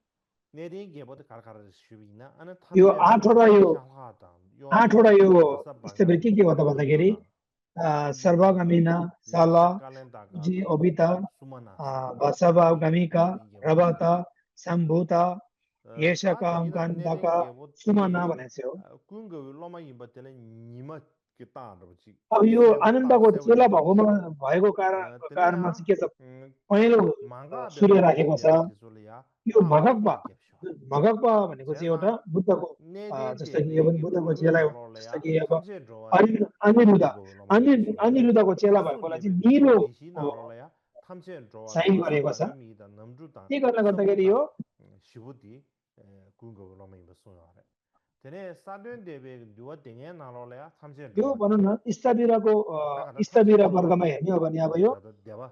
Speaker 1: 내린 게보다 가르카르 슈비나 아니
Speaker 2: यो
Speaker 1: 탐제
Speaker 2: आठवटा यो
Speaker 1: 샤하다 요아바
Speaker 2: 8वटा यो
Speaker 1: 와사
Speaker 2: स्थविर
Speaker 1: 방가
Speaker 2: के हो त भन्दाखेरि
Speaker 1: 군교나 쳔비다
Speaker 2: सर्वगामिना साला
Speaker 1: 와사 칼렌다가
Speaker 2: जी ओबिता
Speaker 1: 수마나사
Speaker 2: बसवा गामिका
Speaker 1: 내린 게보디
Speaker 2: रबाता सम्भूता येशका
Speaker 1: 다기나
Speaker 2: अंकान्दाका
Speaker 1: 내린
Speaker 2: सुमना
Speaker 1: 게보디
Speaker 2: भनेको चाहिँ हो
Speaker 1: 군교 로마 임바텔레 니마 기타르지
Speaker 2: अब यो
Speaker 1: 세우타
Speaker 2: आनन्दको चेला
Speaker 1: 세우디도
Speaker 2: भएको कारणमा
Speaker 1: तेनेया
Speaker 2: चाहिँ के छ पहेँलो
Speaker 1: 망가
Speaker 2: सूर्य
Speaker 1: 베르
Speaker 2: राखेको छ
Speaker 1: 내된 디솔이야
Speaker 2: यो भगकपा
Speaker 1: 탐로디 갭쇼
Speaker 2: भगकपा भनेको चाहिँ एउटा
Speaker 1: 제사
Speaker 2: बुद्धको
Speaker 1: 내된
Speaker 2: जस्तो कि यो पनि
Speaker 1: 디에베기
Speaker 2: बुद्धको
Speaker 1: 군
Speaker 2: चेला हो जस्तो
Speaker 1: 나로래야
Speaker 2: कि अब
Speaker 1: 탐제 로아니
Speaker 2: अनिरुद्ध
Speaker 1: 군고 로마 임쇼
Speaker 2: अनिरुद्धको चेला भएकोलाई चाहिँ
Speaker 1: 다수게베
Speaker 2: निलो
Speaker 1: 디시 나로래야 탐제 로아
Speaker 2: साइन गरेको छ
Speaker 1: 와사바가미다 남주다
Speaker 2: के गर्न गर्दाखेरि यो
Speaker 1: 서부다 시부디 군고 로마 임소나래 तेने साधन देवे दुआ देंगे नालोले थामसे
Speaker 2: यो
Speaker 1: रोआ
Speaker 2: भनौँ न स्थविरको
Speaker 1: ताका थामसे
Speaker 2: स्थविर
Speaker 1: रोआ
Speaker 2: वर्गमा हेर्ने हो भने अब यो
Speaker 1: जादा देवा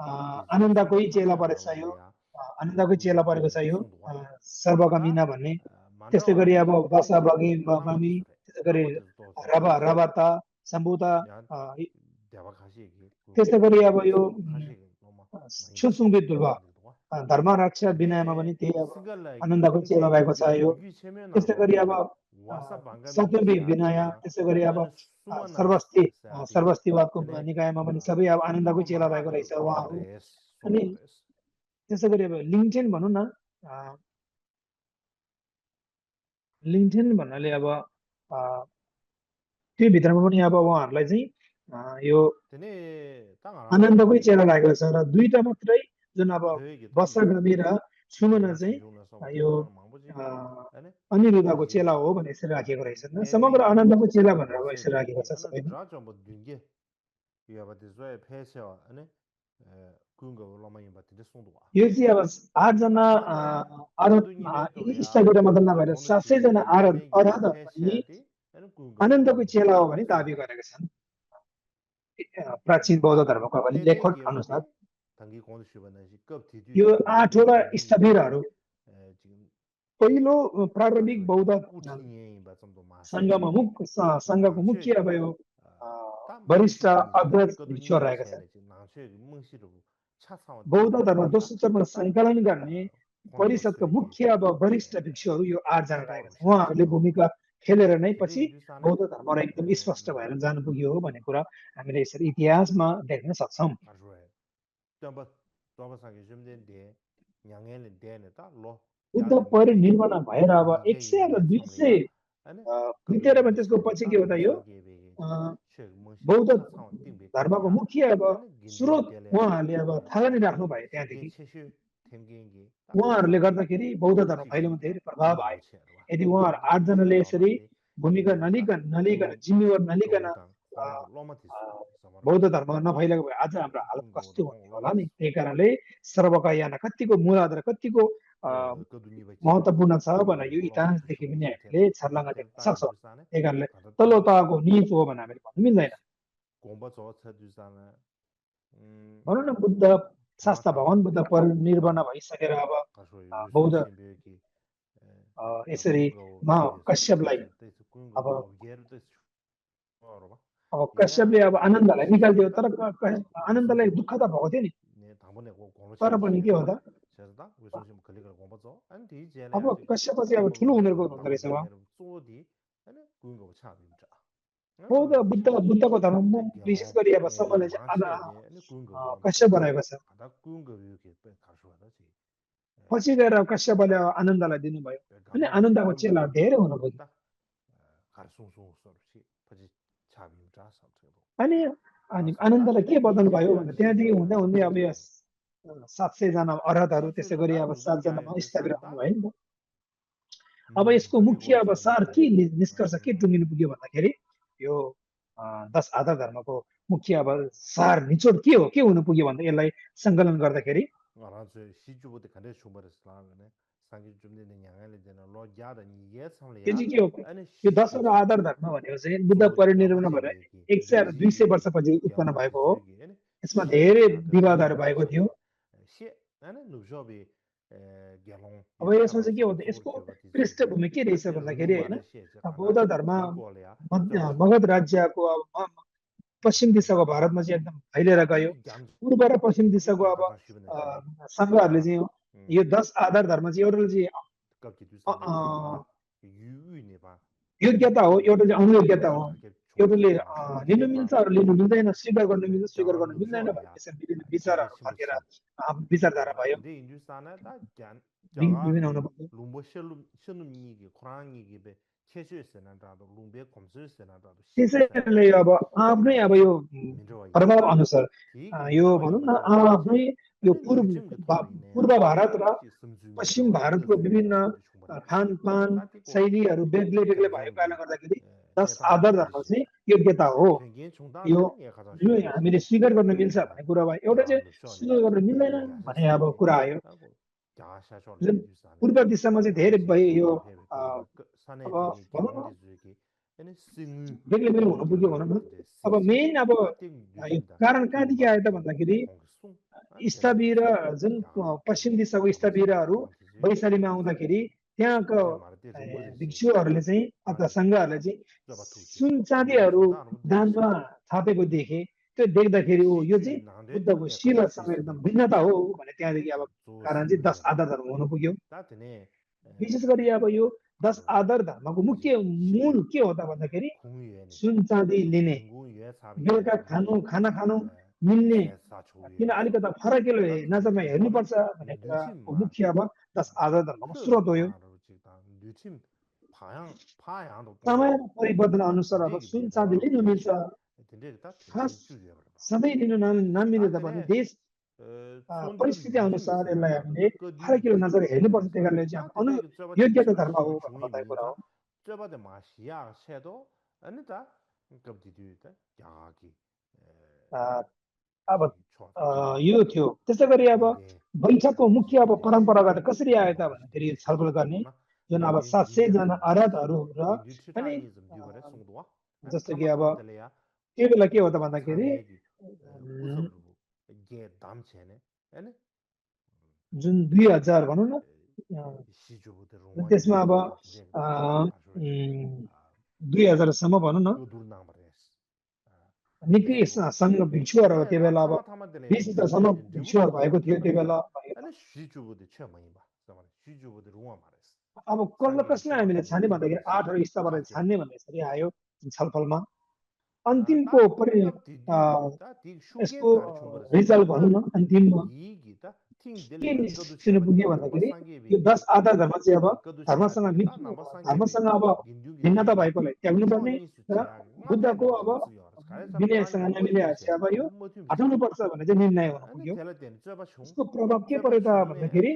Speaker 2: आनन्दकै
Speaker 1: सुंदर
Speaker 2: चेला
Speaker 1: थामसे
Speaker 2: परेको छ यो
Speaker 1: नालोले
Speaker 2: आनन्दकै चेला
Speaker 1: 군고
Speaker 2: परेको छ यो
Speaker 1: सुंदवा ता
Speaker 2: सर्वगामिना भन्ने त्यस्तै
Speaker 1: 만들어
Speaker 2: गरी अब
Speaker 1: 와디
Speaker 2: बसा
Speaker 1: 디제
Speaker 2: बगी
Speaker 1: 디제
Speaker 2: बगामी
Speaker 1: 나머지 소래
Speaker 2: त्यस्तै गरी
Speaker 1: 나머지 또 소래
Speaker 2: रबाता सम्भूता
Speaker 1: 야 대화 가시 얘기
Speaker 2: त्यस्तै गरी अब यो
Speaker 1: 가시 너무 많이
Speaker 2: सुसुङ्गित ध्रुव
Speaker 1: 또
Speaker 2: धर्म रक्षा विनयमा पनि
Speaker 1: 근데
Speaker 2: त्यही अब
Speaker 1: 스갈라기
Speaker 2: आनन्दको चेला भएको छ यो
Speaker 1: 유기 체면
Speaker 2: त्यस्तै गरी अब
Speaker 1: 나로래야 와사 방감이
Speaker 2: सत्यवी विनय
Speaker 1: 시아디나
Speaker 2: त्यस्तै गरी अब
Speaker 1: 아니 수마나
Speaker 2: सर्वस्ती
Speaker 1: 사디
Speaker 2: सर्वस्तीवादको
Speaker 1: 아니
Speaker 2: निकायमा पनि सबै अब आनन्दको चेला भएको
Speaker 1: 망가베
Speaker 2: रहेछ उहाँहरू
Speaker 1: 소라레스
Speaker 2: अनि
Speaker 1: 소라레스
Speaker 2: त्यसै गरी अब लिङ्चेन भनौँ न लिङ्चेन भन्नाले अब त्यो भित्रमा पनि अब उहाँहरूलाई चाहिँ यो
Speaker 1: 되네 땅
Speaker 2: आनन्दकै चेला लागेको छ र दुईटा मात्रै जुन अब
Speaker 1: 교육이
Speaker 2: बसागामी र सुमना चाहिँ
Speaker 1: 지중에서
Speaker 2: यो
Speaker 1: 망보지
Speaker 2: अनिरुद्धको चेला हो भने यसरी राखेको रहेछ समग्र आनन्दको चेला भनेर अब यसरी राखेको छ सबैमा यो चाहिँ अब 8 जना इष्टवीर मात्र नभएर 700 जना आराधक पनि आनन्दको चेला हो भने दाबी गरेका छन् प्राचीन बौद्ध धर्मको अब लेखक अनुसार यो 8 वटा इष्टवीरहरू पहिलो प्रारम्भिक बौद्ध संघको मुख्य अब यो वरिष्ठ अग्रज भिक्षु रहेका छन् बौद्ध धर्म दोस्रो चरणमा सङ्कलन गर्ने परिषदको मुख्य अब वरिष्ठ भिक्षुहरू यो 8 जना रहेका छन् उहाँहरूले भूमिका खेलेर नै पछि बौद्ध धर्मलाई एकदम स्पष्ट भएर जानु पुग्यो हो भन्ने कुरा हामीले यसरी इतिहासमा देख्न सक्छौँ बुद्ध परिनिर्वाण भएर अब 100 र 200 बितेर त्यसको पछि के हो त यो बौद्ध धर्मको मुख्य अब स्रोत उहाँहरूले अब थालनी राख्नु भयो त्यहाँदेखि उहाँहरूले गर्दाखेरि बौद्ध धर्म फैलिनुमा धेरै प्रभाव आयो यदि उहाँहरू 8 जनाले यसरी भूमिका नलिकन जिम्मेवार नलिकन बौद्ध धर्म नफैलिएको भए आज हाम्रो हालत कस्तो हुने होला नि त्यही कारणले सर्वकायाना कतिको मूलाधार कतिको महत्त्वपूर्ण छ भनेर यो इतिहासदेखि पनि हामीले छर्लङ्ग देख्न सक्छौँ त्यही कारणले तल्लो तहको निहित हो भनेर हामीले भन्नु मिल्दैन भनौँ न बुद्ध शास्त्र भगवान बुद्ध परिनिर्वाण भइसकेर अब बौद्ध यसरी कश्यपलाई अब कश्यपले अब आनन्दलाई निकालिदियो तर आनन्दलाई दुःख त भएको थियो नि तर पनि के हो त अब कश्यप चाहिँ अब ठुलो उमेरको हुँदो रहेछ बुद्धको धर्म विशेष गरी अब सबैले कश्यप बनाएको छ पछि गएर कश्यपले आनन्दलाई दिनुभयो अनि आनन्दको चेला धेरै हुनुभयो अनि आनन्दलाई के बदल्नु भयो भने त्यहाँदेखि हुँदै हुँदै अब यो 700 जना अरहतहरू त्यसै गरी अब 7 जना इष्टवीर हुनुभयो नि त अब यसको मुख्य अब सार के निष्कर्ष के टुङ्गिनु पुग्यो भन्दाखेरि यो 10 आधार धर्मको मुख्य अब सार निचोड के हो के हुनु पुग्यो भन्दा यसलाई सङ्कलन गर्दाखेरि यो चाहिँ के हो यो 10 वटा आधार धर्म भनेको चाहिँ बुद्ध परिनिर्वाण भएर 100 र 200 वर्षपछि उत्पन्न भएको हो यसमा धेरै विवादहरू भएको थियो अब यसमा चाहिँ के हो यसको पृष्ठभूमि के रहेछ भन्दाखेरि होइन बौद्ध धर्म मगध राज्यको अब पश्चिम दिशाको भारतमा चाहिँ एकदम फैलिएर गयो पूर्व र पश्चिम दिशाको अब सङ्घहरूले चाहिँ यो 10 आधार धर्म चाहिँ एउटाले चाहिँ योग्यता हो एउटा चाहिँ अनुयोग्यता हो एउटाले लिनु मिल्छ अरू लिनु मिल्दैन स्वीकार गर्नु मिल्छ स्वीकार गर्नु मिल्दैन भन्ने विभिन्न विचारहरू फर्केर विचारधारा भयो विभिन्न हुनु त्यसैले अब आफ्नै अब यो प्रभाव अनुसार यो भनौँ न आफ्नै यो पूर्व भारत र पश्चिम भारतको विभिन्न खानपान शैलीहरू बेग्लै बेग्लै भएको कारणले गर्दाखेरि 10 आधार धर्म चाहिँ योग्यता हो यो हामीले स्वीकार गर्न मिल्छ भन्ने कुरा भयो एउटा चाहिँ स्वीकार गर्न मिल्दैन भन्ने अब कुरा आयो पूर्व दिशामा चाहिँ धेरै भयो यो बेग्लै बेग्लै हुनु पुग्यो भनौँ न अब मेन अब यो कारण कहाँदेखि आयो त भन्दाखेरि इष्टवीर जुन पश्चिम दिशाको इष्टवीरहरू वैशालीमा आउँदाखेरि त्यहाँको भिक्षुहरूले चाहिँ अथवा सङ्घहरूले चाहिँ सुन चाँदीहरू दानमा छापेको देखे त्यो देख्दाखेरि यो चाहिँ बुद्धको शिलासँग एकदम भिन्नता हो भने त्यहाँदेखि अब कारण चाहिँ 10 आधार धर्म हुनु पुग्यो विशेष गरी अब यो 10 आधार धर्मको मुख्य मूल के हो त भन्दाखेरि सुन चाँदी लिने बेलुका खाना खानु मिल्ने किन अलिकति फरकिलो नजरमा हेर्नुपर्छ भन्ने कुराको मुख्य अब 10 आधार धर्मको स्रोत हो यो समय परिवर्तन अनुसार अब सुन चाँदी लिनु मिल्छ खास सधैँ लिनु नमिले त भने देश परिस्थिति अनुसार यसलाई हामीले फरकिलो नजर हेर्नुपर्छ त्यही कारणले चाहिँ अनुयोग्यता धर्म हो भन्नु बताएको कुरा हो
Speaker 1: 저번에 마시아 셔도 아니다. 급디디다. 야기.
Speaker 2: अब यो थियो त्यसै गरी अब वैशाखको मुख्य अब परम्परागत कसरी आयो त भन्दाखेरि छलफल गर्ने जुन अब 700 जना आराधहरू र अनि जस्तो कि अब त्यो बेला के हो त भन्दाखेरि जुन 2000 भनौँ न त्यसमा अब 2000 सम्म भनौँ न निकै सङ्घ भिक्षुहरू त्यो बेला अब 20 सम्म भिक्षुहरू भएको थियो त्यो बेला अब कसलाई हामीले छान्ने भन्दाखेरि 8 स्तरबाट छान्ने भन्ने यसरी आयो छलफलमा अन्तिमको यसको रिजल्ट भनौँ न अन्तिममा के निस्किनु पुग्यो भन्दाखेरि यो 10 आधार धर्म चाहिँ अब धर्मसँग अब भिन्नता भएकोलाई त्याग्नुपर्ने र बुद्धको अब विनयसँग नमिलेपछि अब यो हटाउनु पर्छ भन्ने चाहिँ निर्णय हुन पुग्यो यसको प्रभाव के पर्यो त भन्दाखेरि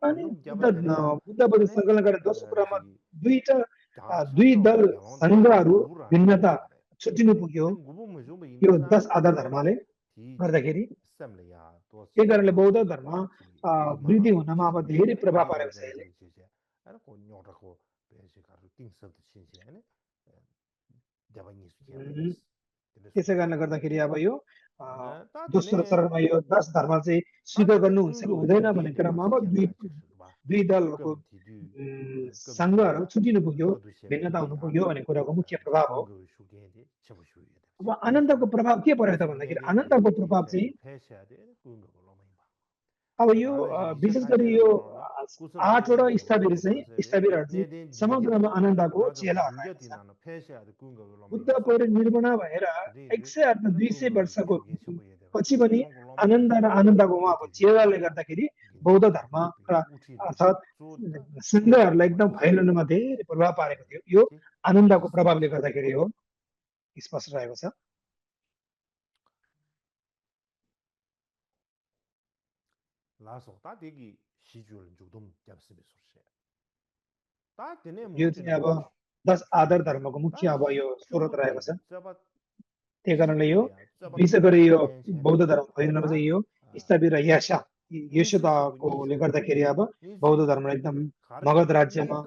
Speaker 2: अनि बुद्धबाट सङ्कलन गरेर दोस्रो कुरामा दुई दल सङ्घहरू भिन्नता छुट्टिनु पुग्यो यो 10 आधार धर्मले गर्दाखेरि त्यही कारणले बौद्ध धर्म वृद्धि हुनमा अब धेरै प्रभाव पारेको छ यसले त्यसै कारणले गर्दाखेरि अब यो दोस्रो चरणमा यो 10 धर्म चाहिँ स्वीकार गर्नुहुन्छ कि हुँदैन भन्ने कुरामा अब दुई दलको सङ्घहरू छुटिनु पुग्यो भिन्नता हुनु पुग्यो भन्ने कुराको मुख्य प्रभाव हो अब आनन्दको प्रभाव के पर्यो त भन्दाखेरि आनन्दको प्रभाव चाहिँ अब यो विशेष गरी यो 8वटा स्थविर चाहिँ समग्रमा आनन्दको चेलाहरू बुद्ध परिनिर्वाण भएर 108-200 वर्षको पछि पनि आनन्द र आनन्दको उहाँको चेलाले गर्दाखेरि बौद्ध धर्म अर्थात् सङ्घहरूलाई एकदम फैलिनुमा धेरै प्रभाव पारेको थियो यो आनन्दको प्रभावले गर्दाखेरि हो स्पष्ट रहेको छ यो चाहिँ अब 10 आधार धर्मको मुख्य अब यो स्रोत रहेको छ त्यही कारणले यो विशेष गरी यो बौद्ध धर्म फैलिनमा चाहिँ यो स्थविर यशोताकोले गर्दाखेरि अब बौद्ध धर्म एकदम मगध राज्यमा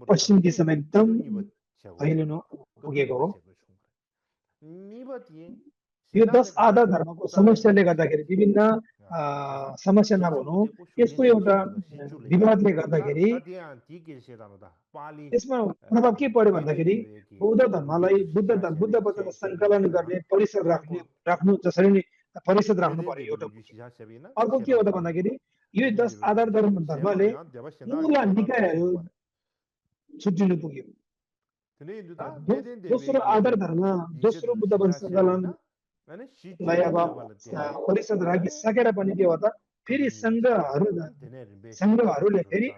Speaker 2: पश्चिम दिशामा एकदम फैलिनु पुगेको हो यो 10 आधार धर्मको समस्याले गर्दाखेरि विभिन्न समस्या नभनौँ यसको एउटा विवादले गर्दाखेरि यसमा प्रभाव के पर्यो भन्दाखेरि बौद्ध धर्मलाई बुद्ध वचन सङ्कलन गर्ने परिषद राख्नु जसरी नै परिषद राख्नु पर्यो एउटा अर्को के हो त भन्दाखेरि यो 10 आधार धर्मले मूल निकायहरू छुट्टिनु पुग्यो दोस्रो आधार धर्म दोस्रो बुद्ध वचन सङ्कलनलाई अब परिषद राखिसकेर पनि के हो त फेरि सङ्घहरूले फेरि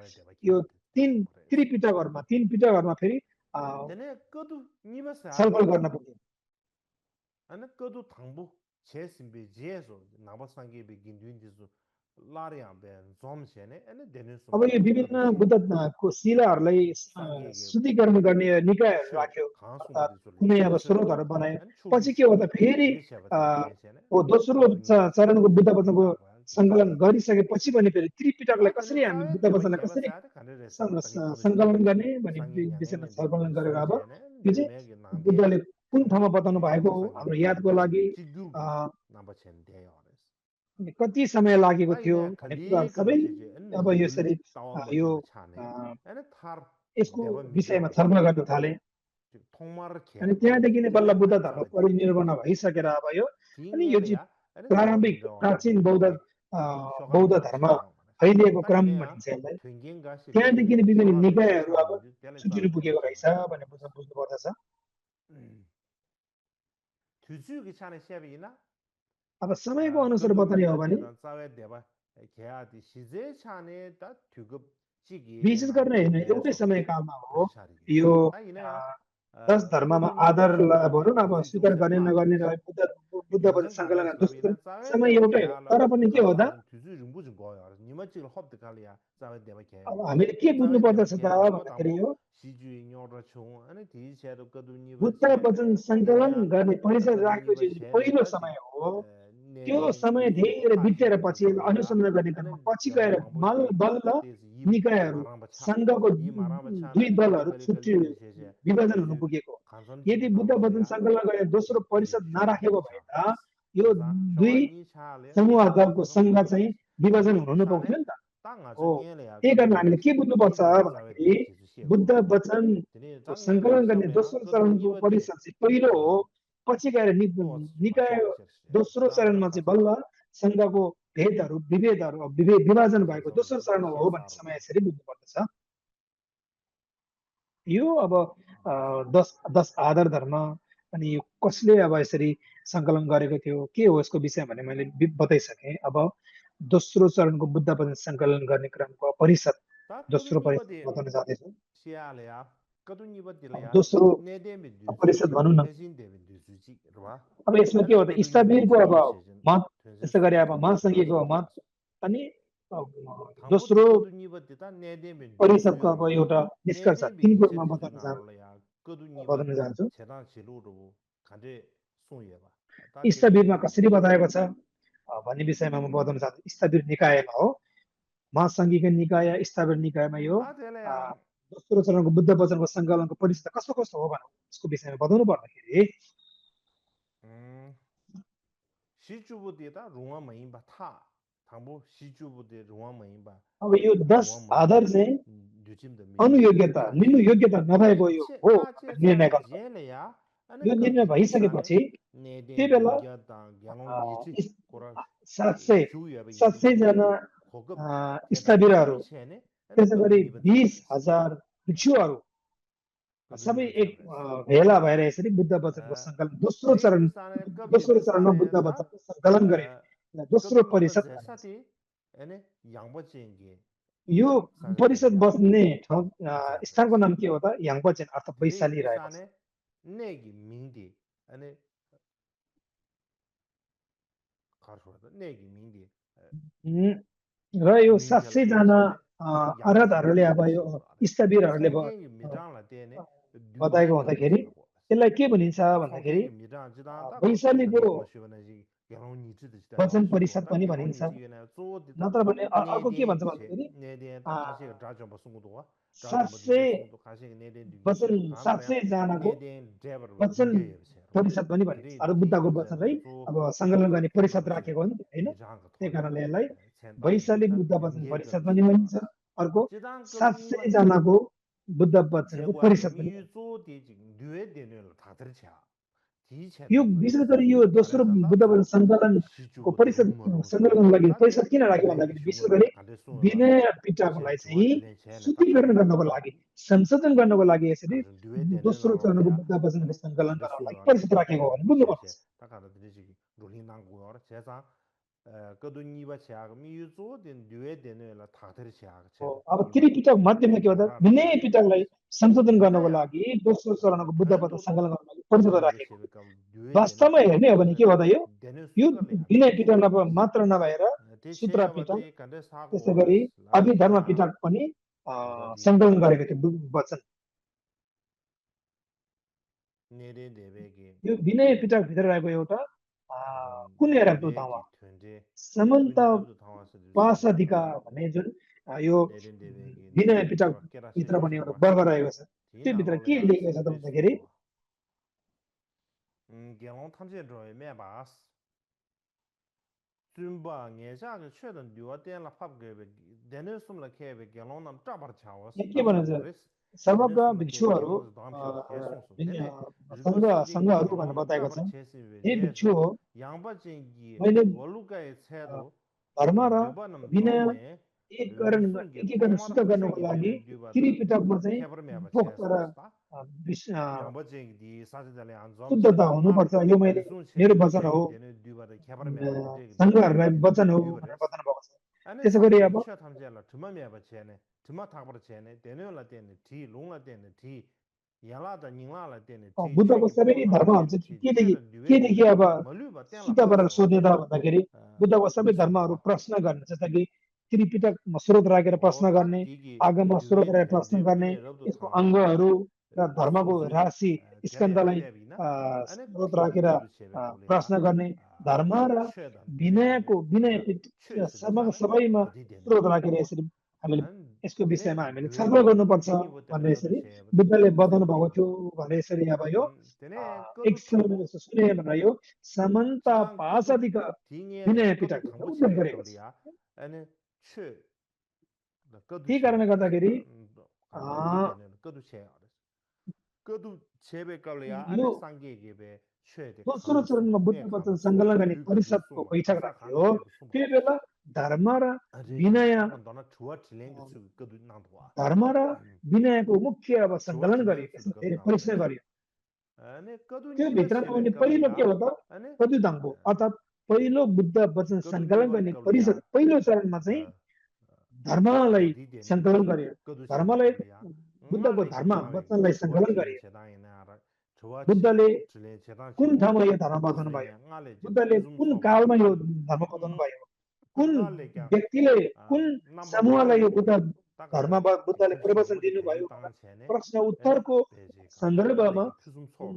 Speaker 2: यो तीन पिटाघरमा फेरि छलफल गर्न पुग्यो अब यो विभिन्न बुद्धको शिलाहरूलाई शुद्धिकरण गर्ने निकायहरू राख्यो कुनै अब स्रोतहरू बनायो पछि के हो त फेरि दोस्रो चरणको बुद्ध वचनको सङ्कलन गरिसकेपछि पनि फेरि त्रिपिटकलाई कसरी हामी बुद्ध वचनलाई कसरी सङ्कलन गर्ने भन्ने विषयमा छलफल गरेर अब यो चाहिँ बुद्धले कुन ठाउँमा बताउनु भएको हाम्रो यादको लागि कति समय लागेको थियो भन्ने कुराहरू सबै अब यसरी यो यसको विषयमा छलफल गर्न थाले अनि त्यहाँदेखि नै बल्ल बुद्ध धर्म परिनिर्वाण भइसकेर अब यो अनि यो चाहिँ प्रारम्भिक प्राचीन बौद्ध धर्म फैलिएको क्रम भनिन्छ यसलाई त्यहाँदेखि नै विभिन्न निकायहरू अब छुट्टिनु पुगेको रहेछ भन्ने बुझ्नु पर्दछ अब समयको अनुसार बताउने हो भने विशेष गरेर हेर्ने एउटै समयकालमा हो यो 10 धर्ममा आधार भनौँ न अब स्वीकार गर्ने नगर्ने बुद्ध वचन सङ्कलन दोस्रो समय एउटै हो तर पनि के हो त अब हामीले के बुझ्नु पर्दछ त भन्दाखेरि यो बुद्ध वचन सङ्कलन गर्ने परिषद राखेपछि पहिलो समय हो त्यो समय धेरै बितेर पछि अनुसन्धान गर्ने क्रममा पछि गएर बल्ल निकायहरू सङ्घको दुई दलहरू छुट्टी विभाजन हुनु पुगेको यदि बुद्ध वचन सङ्कलन गरेर दोस्रो परिषद नराखेको भए त यो दुई समूह दलको सङ्घ चाहिँ विभाजन हुनु पाउँथ्यो नि त हो त्यही कारण हामीले के बुझ्नुपर्छ भन्दाखेरि बुद्ध वचन सङ्कलन गर्ने दोस्रो चरणको परिषद चाहिँ पहिलो हो पछि गएर निकाय दोस्रो चरणमा चाहिँ बल्ल सङ्घको विभेदहरू विभाजन भएको दोस्रो चरण हो भन्ने समय यसरी बुझ्नुपर्दछ यो अब 10 आधार धर्म अनि यो कसले अब यसरी सङ्कलन गरेको थियो के हो यसको विषय भने मैले बताइसकेँ अब दोस्रो चरणको बुद्ध वचन सङ्कलन गर्ने क्रमको परिषद दोस्रो परिषद बताउन जाँदैछु दोस्रो परिषद भनौँ न अब यसमा के हो त इस्ताबिरको अब मत त्यसै गरी अब महासङ्घीयको मत अनि दोस्रो परिषदको अब एउटा निष्कर्ष तीन कुरोमा बताउन चाहन्छु इस्ताबिरमा कसरी बताएको छ भन्ने विषयमा म बताउन चाहन्छु इस्ताबिर निकायमा हो महासङ्घीय निकाय इस्ताबिर निकायमा यो दोस्रो चरणको बुद्ध वचनको सङ्कलनको परिषद कस्तो कस्तो हो भनेर यसको विषयमा बताउनु पर्दाखेरि अब यो 10 आधार चाहिँ अनुयोग्यता लिनु योग्यता नभएको यो हो निर्णय गर्नु यो निर्णय भइसकेपछि त्यही बेला 700 जना इस्ताबिरहरू त्यसै गरी 20,000 भिक्षुहरू सबै एक भेला भएर यसरी बुद्ध वचनको सङ्कलन दोस्रो चरणमा बुद्ध वचनको सङ्कलन गरे दोस्रो परिषद यो परिषद बस्ने स्थानको नाम के हो त याङपचेन अर्थात् वैशाली रहेको छ र यो 700 जना आराधहरूले अब यो इस्ताबिरहरूले बताएको हुँदाखेरि यसलाई के भनिन्छ भन्दाखेरि वैशालीको वचन परिषद पनि भनिन्छ नत्र भने अर्को के भन्छ भन्दाखेरि 700 जनाको वचन परिषद पनि भनिन्छ अरू बुद्धको वचन है अब सङ्कलन गर्ने परिषद राखेको हो नि होइन त्यही कारणले यसलाई वैशाली बुद्ध वचन परिषद पनि भनिन्छ अर्को 700 जनाको बुद्ध वचनको परिषद पनि यो विशेष गरी यो दोस्रो बुद्ध वचन सङ्कलनको परिषद सङ्कलनको लागि परिषद किन राख्यो भन्दाखेरि विशेष गरी विनय पिटाकोलाई चाहिँ शुद्धिकरण गर्नको लागि संशोधन गर्नको लागि यसरी दोस्रो चरणको बुद्ध वचनको सङ्कलन गर्नको लागि परिषद राखेको हो भने बुझ्नुपर्छ अब त्रिपिटक मध्यमा के हो त विनय पिटकलाई संशोधन गर्नको लागि दोस्रो चरणको बुद्ध वचन सङ्कलन गर्नको लागि परिषद राखेको वास्तवमा हेर्ने हो भने के हो त यो विनय पिटक मात्र नभएर सूत्र पिटक त्यसै गरी अभिधर्म पिटक पनि सङ्कलन गरेको थियो वचन यो विनय पिटक भित्र रहेको एउटा कुन एराको ठाउँ समन्त पासधिका भन्ने जुन यो विनय पिटक भित्र पनि एउटा वर्ग रहेको छ त्यो भित्र के लेखेको छ त भन्दाखेरि के भन्छ सर्वज्ञ भिक्षुहरू सङ्घहरू भनेर बताएको छ यही भिक्षु हो मैले धर्म र विनय एकीकरण शुद्ध गर्नको लागि त्रिपिटकमा चाहिँ पोख्त र शुद्धता हुनुपर्छ यो मैले मेरो वचन हो सङ्घहरूलाई वचन हो भनेर बताउनु भएको छ त्यसै गरी अब बुद्धको सबै धर्महरू चाहिँ केदेखि अब सिधा गरेर सोध्ने त भन्दाखेरि बुद्धको सबै धर्महरू प्रश्न गर्ने जस्ता कि त्रिपिटकमा स्रोत राखेर प्रश्न गर्ने, आगममा स्रोत राखेर प्रश्न गर्ने, यसको अङ्गहरू र धर्मको राशि स्कन्धलाई स्रोत राखेर प्रश्न गर्ने, धर्म र विनय सबैमा स्रोत राखेर यसरी हामीले यसको विषयमा हामीले छलफल गर्नुपर्छ भनेर यसरी बुद्धले बताउनु भएको थियो भनेर यसरी अब यो एक समय सुने भनेर यो समन्त पाशदिक विनय पिटक उल्लेख गरेको छ। त्यही कारणले गर्दाखेरि यो दोस्रो चरणमा बुद्ध वचन सङ्कलन गर्ने परिषदको बैठक राख्यो। त्यो बेला धर्म र विनयको मुख्य अब सङ्कलन गरियो, धेरै परिचय गरियो। त्यो भित्रमा आउने पहिलो के हो त कदुदाङ्गो अर्थात् पहिलो बुद्ध वचन सङ्कलन गर्ने परिषद पहिलो चरणमा चाहिँ धर्मलाई सङ्कलन गरियो। धर्मलाई बुद्धको धर्म वचनलाई सङ्कलन गरियो। बुद्धले कुन ठाउँमा यो धर्म बताउनु भयो, बुद्धले कुन कालमा यो धर्म बताउनु भयो, कुन व्यक्तिले कुन समूहलाई यो धर्म बुद्धले प्रवचन दिनुभयो, प्रश्न उत्तरको सन्दर्भमा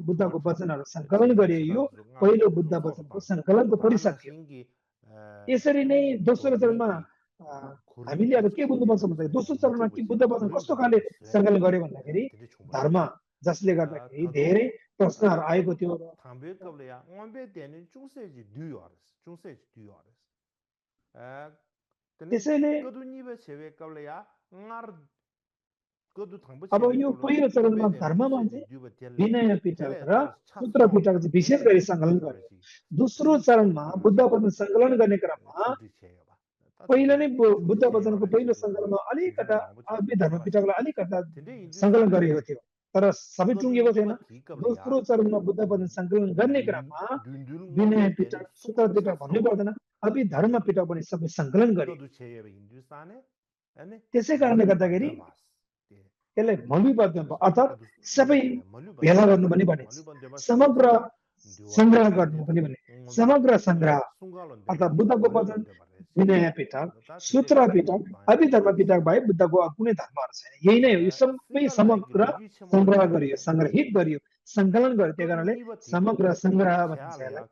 Speaker 2: बुद्धको वचनहरू सङ्कलन गरियो। यो पहिलो बुद्ध वचनको सङ्कलनको परिषद थियो। यसरी नै दोस्रो चरणमा हामीले अब के बुझ्नुपर्छ भन्दाखेरि दोस्रो चरणमा के बुद्ध वचन कस्तो खाले सङ्कलन गर्यो भन्दाखेरि धर्म जसले गर्दाखेरि धेरै प्रश्नहरू आएको थियो। त्यसैले अब यो पहिलो चरणमा धर्ममा चाहिँ विनय पिटक र सूत्र पिटक चाहिँ विशेष गरी सङ्कलन गर्यो। दोस्रो चरणमा बुद्ध वचन सङ्कलन गर्ने क्रममा पहिला नै बुद्ध वचनको पहिलो सङ्कलनमा अलिकता धर्म पिटकलाई अलिकता सङ्कलन गरेको थियो, तर सबै टुङ्गेको थिएन। दोस्रो चरणमा बुद्ध वचन सङ्कलन गर्ने क्रममा विनय पिटक सूत्र पिटक भन्नु पर्दैन, अभि धर्म पिटक पनि सबै सङ्कलन गर्यो। त्यसै कारणले गर्दाखेरि यसलाई मलुबद्ध अर्थात् सबै भेला गर्नु पनि भनिन्छ, समग्र सङ्ग्रह गर्नु पनि भने समग्र सङ्ग्रह अर्थात् बुद्धको वचन विनय पिटक सूत्र पिटक अभिधर्म पिटक भए बुद्धको कुनै धर्महरू छैन। यही नै हो, यो सबै समग्र सङ्ग्रह गरियो, सङ्ग्रहित गरियो, सङ्कलन गर्यो। त्यही कारणले समग्र सङ्ग्रह भनिन्छ यसलाई।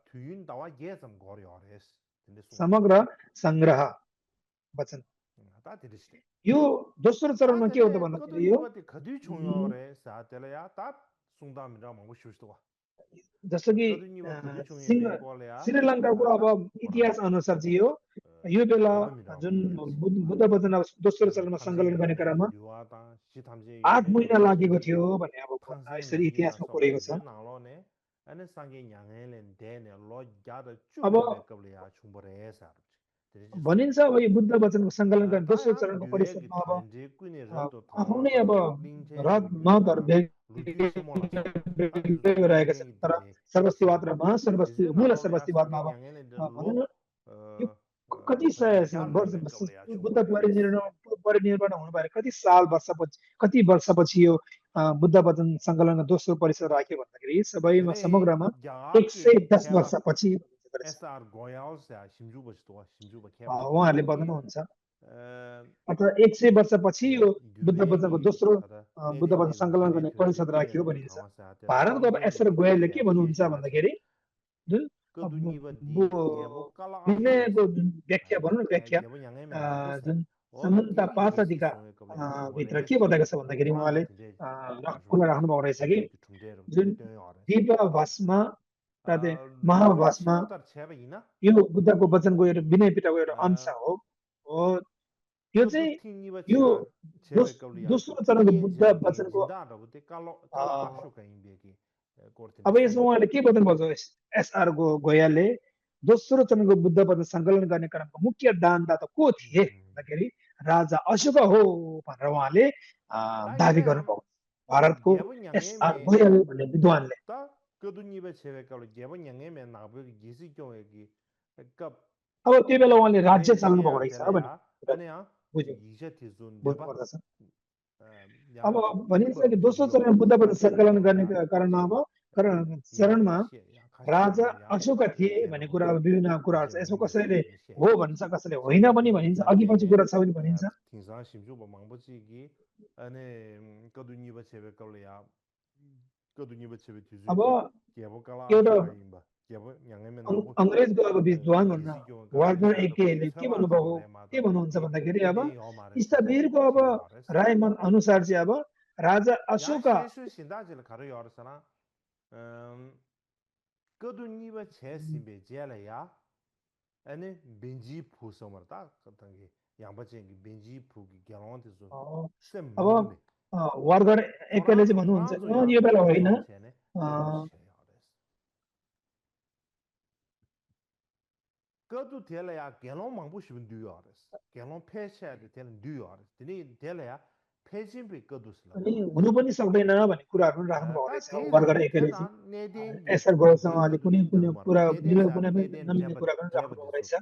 Speaker 2: समग्र सङ्ग्रह वचन यो दोस्रो चरणमा के हो त भन्दाखेरि यो जस्तो कि श्रीलङ्काको अब इतिहास अनुसार चाहिँ यो बेला जुन बुद्ध वचन दोस्रो चरणमा सङ्कलन गर्ने क्रममा 8 महिना लागेको थियो भन्ने अब यसरी इतिहासमा पढेको छ। अब भनिन्छ अब यो बुद्ध वचनको सङ्कलन गर्ने दोस्रो चरणको परिषदमा अब आफ्नै अब रथ मतहरू रहेका छन्, तर सर्वस्तिवाद र महासर्वस्ति मूल सर्वस्तिवादमा अब भनौँ न यो कति बुद्ध परिनिर्वाण हुनु भएर कति कति वर्षपछि यो बुद्ध वचन सङ्कलनको दोस्रो परिषद राख्यो भन्दाखेरि सबैमा समग्रमा 110 वर्षपछि उहाँहरूले बताउनुहुन्छ। अर्थात् 100 वर्षपछि यो बुद्ध वचनको दोस्रो बुद्ध वचन सङ्कलन गर्ने परिषद राख्यो भनिन्छ। भारतको अब एसआर गोयलले के भन्नुहुन्छ भन्दाखेरि जुन विनयको व्याख्या भनौँ न व्याख्या जुन समन्त पाशदिका भित्र के बताएको छ भन्दाखेरि उहाँले खुला राख्नुभएको रहेछ कि जुन दिव्य भस्म महाभस्म यो बुद्धको वचनको एउटा विनय पिटकको एउटा अंश हो। यो चाहिँ यो दोस्रो चरणको बुद्ध वचनको अब यसमा उहाँले के बताउनु भएको एसआर गोयलले दोस्रो चरणको बुद्ध वचन सङ्कलन गर्ने क्रमको मुख्य दानदाता को थिए भन्दाखेरि राजा अशोक हो भनेर उहाँले दाबी गर्नुभयो। भारतको एसआर गोयल भन्ने विद्वानले अब त्यो बेला उहाँले राज्य चलाउनु भएको रहेछ बुझ्नुपर्दछ। अब भनिन्छ कि दोस्रो चरण बुद्ध वचन सङ्कलन गर्ने कारणमा अब चरणमा राजा अशोक थिए भन्ने कुरा अब विभिन्न कुराहरू छ यसो कसैले हो भन्छ कसैले होइन पनि भनिन्छ अघि पछि कुरा छ पनि भनिन्छ
Speaker 1: 팅상 심주보 망보지기 안에 거두니바 체베 걸려야 거두니바 체베 뒤주
Speaker 2: अब
Speaker 1: 개보깔아
Speaker 2: एउटा
Speaker 1: 임바 개보 양에면 나고
Speaker 2: अङ्ग्रेजको अब विद्वान भन्न वार्नर एकेले के भन्नुभयो के भन्नुहुन्छ भन्दाखेरि अब स्थवीरको अब रायमन अनुसार चाहिँ अब राजा अशोका
Speaker 1: 야시수 신다질 가려 열었으나 거두니바 체심베 제라야 아니 벤지 푸서머다 같은 게 양바쟁이 벤지 푸기 결혼한테서
Speaker 2: अब वार्गर एकेले चाहिँ भन्नुहुन्छ यो बेला होइन
Speaker 1: 그것도 될래야 개론 망부시면 뉴요레스 개론 폐쇄해야 되는 뉴요레스 드니 될래야 폐진비 그것도
Speaker 2: अनि हुनु पनि सक्दैन भन्ने कुराहरू पनि राख्नु भएको रहेछ वार्गर एकेले चाहिँ एसआर गौरसँगले कुनै कुनै कुरा कुनै पनि नमिल्ने कुरा पनि राख्नु भएको रहेछ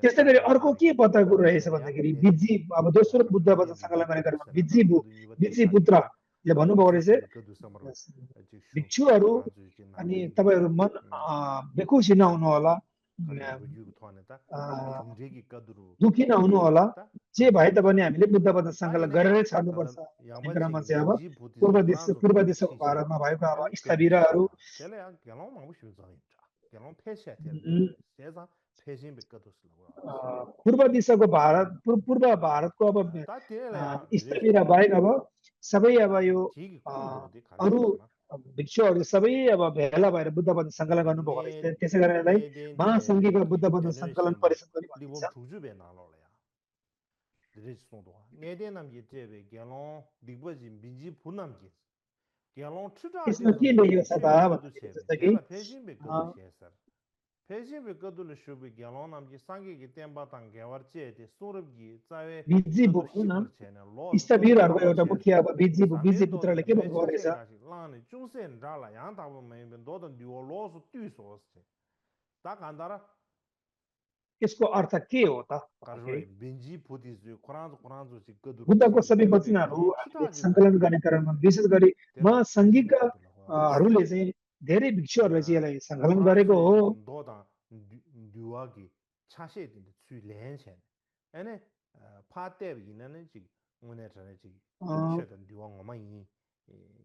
Speaker 2: त्यस्तै गरी अर्को के पत्ता रहेछ भन्दाखेरि बिजी अब दोस्रो बुद्ध वचन सङ्कलन गरेका बिजी पुत्रले भन्नुभएको रहेछ भिक्षुहरू अनि तपाईँहरू मन बेखुसी नहुनु होला दुखी नहुनु होला जे भए तापनि हामीले बुद्ध वचन सङ्कलन गरेरै छाड्नुपर्छ भन्ने क्रममा चाहिँ अब पूर्व दिशाको भारतमा भएको अब स्थवीरहरू पूर्व दिशाको भारत पूर्व भारतको अब स्थवीर बाहेक अब सबै अब यो अरू भिक्षुहरू सबै अब भेला भएर बुद्ध वचन सङ्कलन गर्नुभएको रहेछ त्यसै कारण यसलाई महासङ्घीय बुद्ध वचन सङ्कलन परिषद पनि भनिन्छ यसमा के लेखिएको छ त भन्दाखेरि जस्तो कि
Speaker 1: 폐신비 거둘을 쇼비 결혼함지 상기기 땜바당 개월지에 소럽기 짜외
Speaker 2: बिजी स्थवीरहरूको एउटा मुख्य अब बिजी पुत्रले के भन्नुभएको रहेछ
Speaker 1: लाने 중센 राला 양다보 메면 도던 듀올로스 듀소스 딱 안다라
Speaker 2: यसको अर्थ के हो त
Speaker 1: बेन्जी पुदिजु कुरान्जु जिगदु
Speaker 2: बुद्धको सबै वचनहरू सङ्कलन गर्ने क्रममा विशेष गरी महासङ्घीयहरूले चाहिँ धेरै भिक्षुहरूले चाहिँ यसलाई सङ्कलन गरेको हो
Speaker 1: 듀와기 차셰딘데 츠렌첸 에네 파테비는 지 오늘 전에 지 최근 듀와 어마이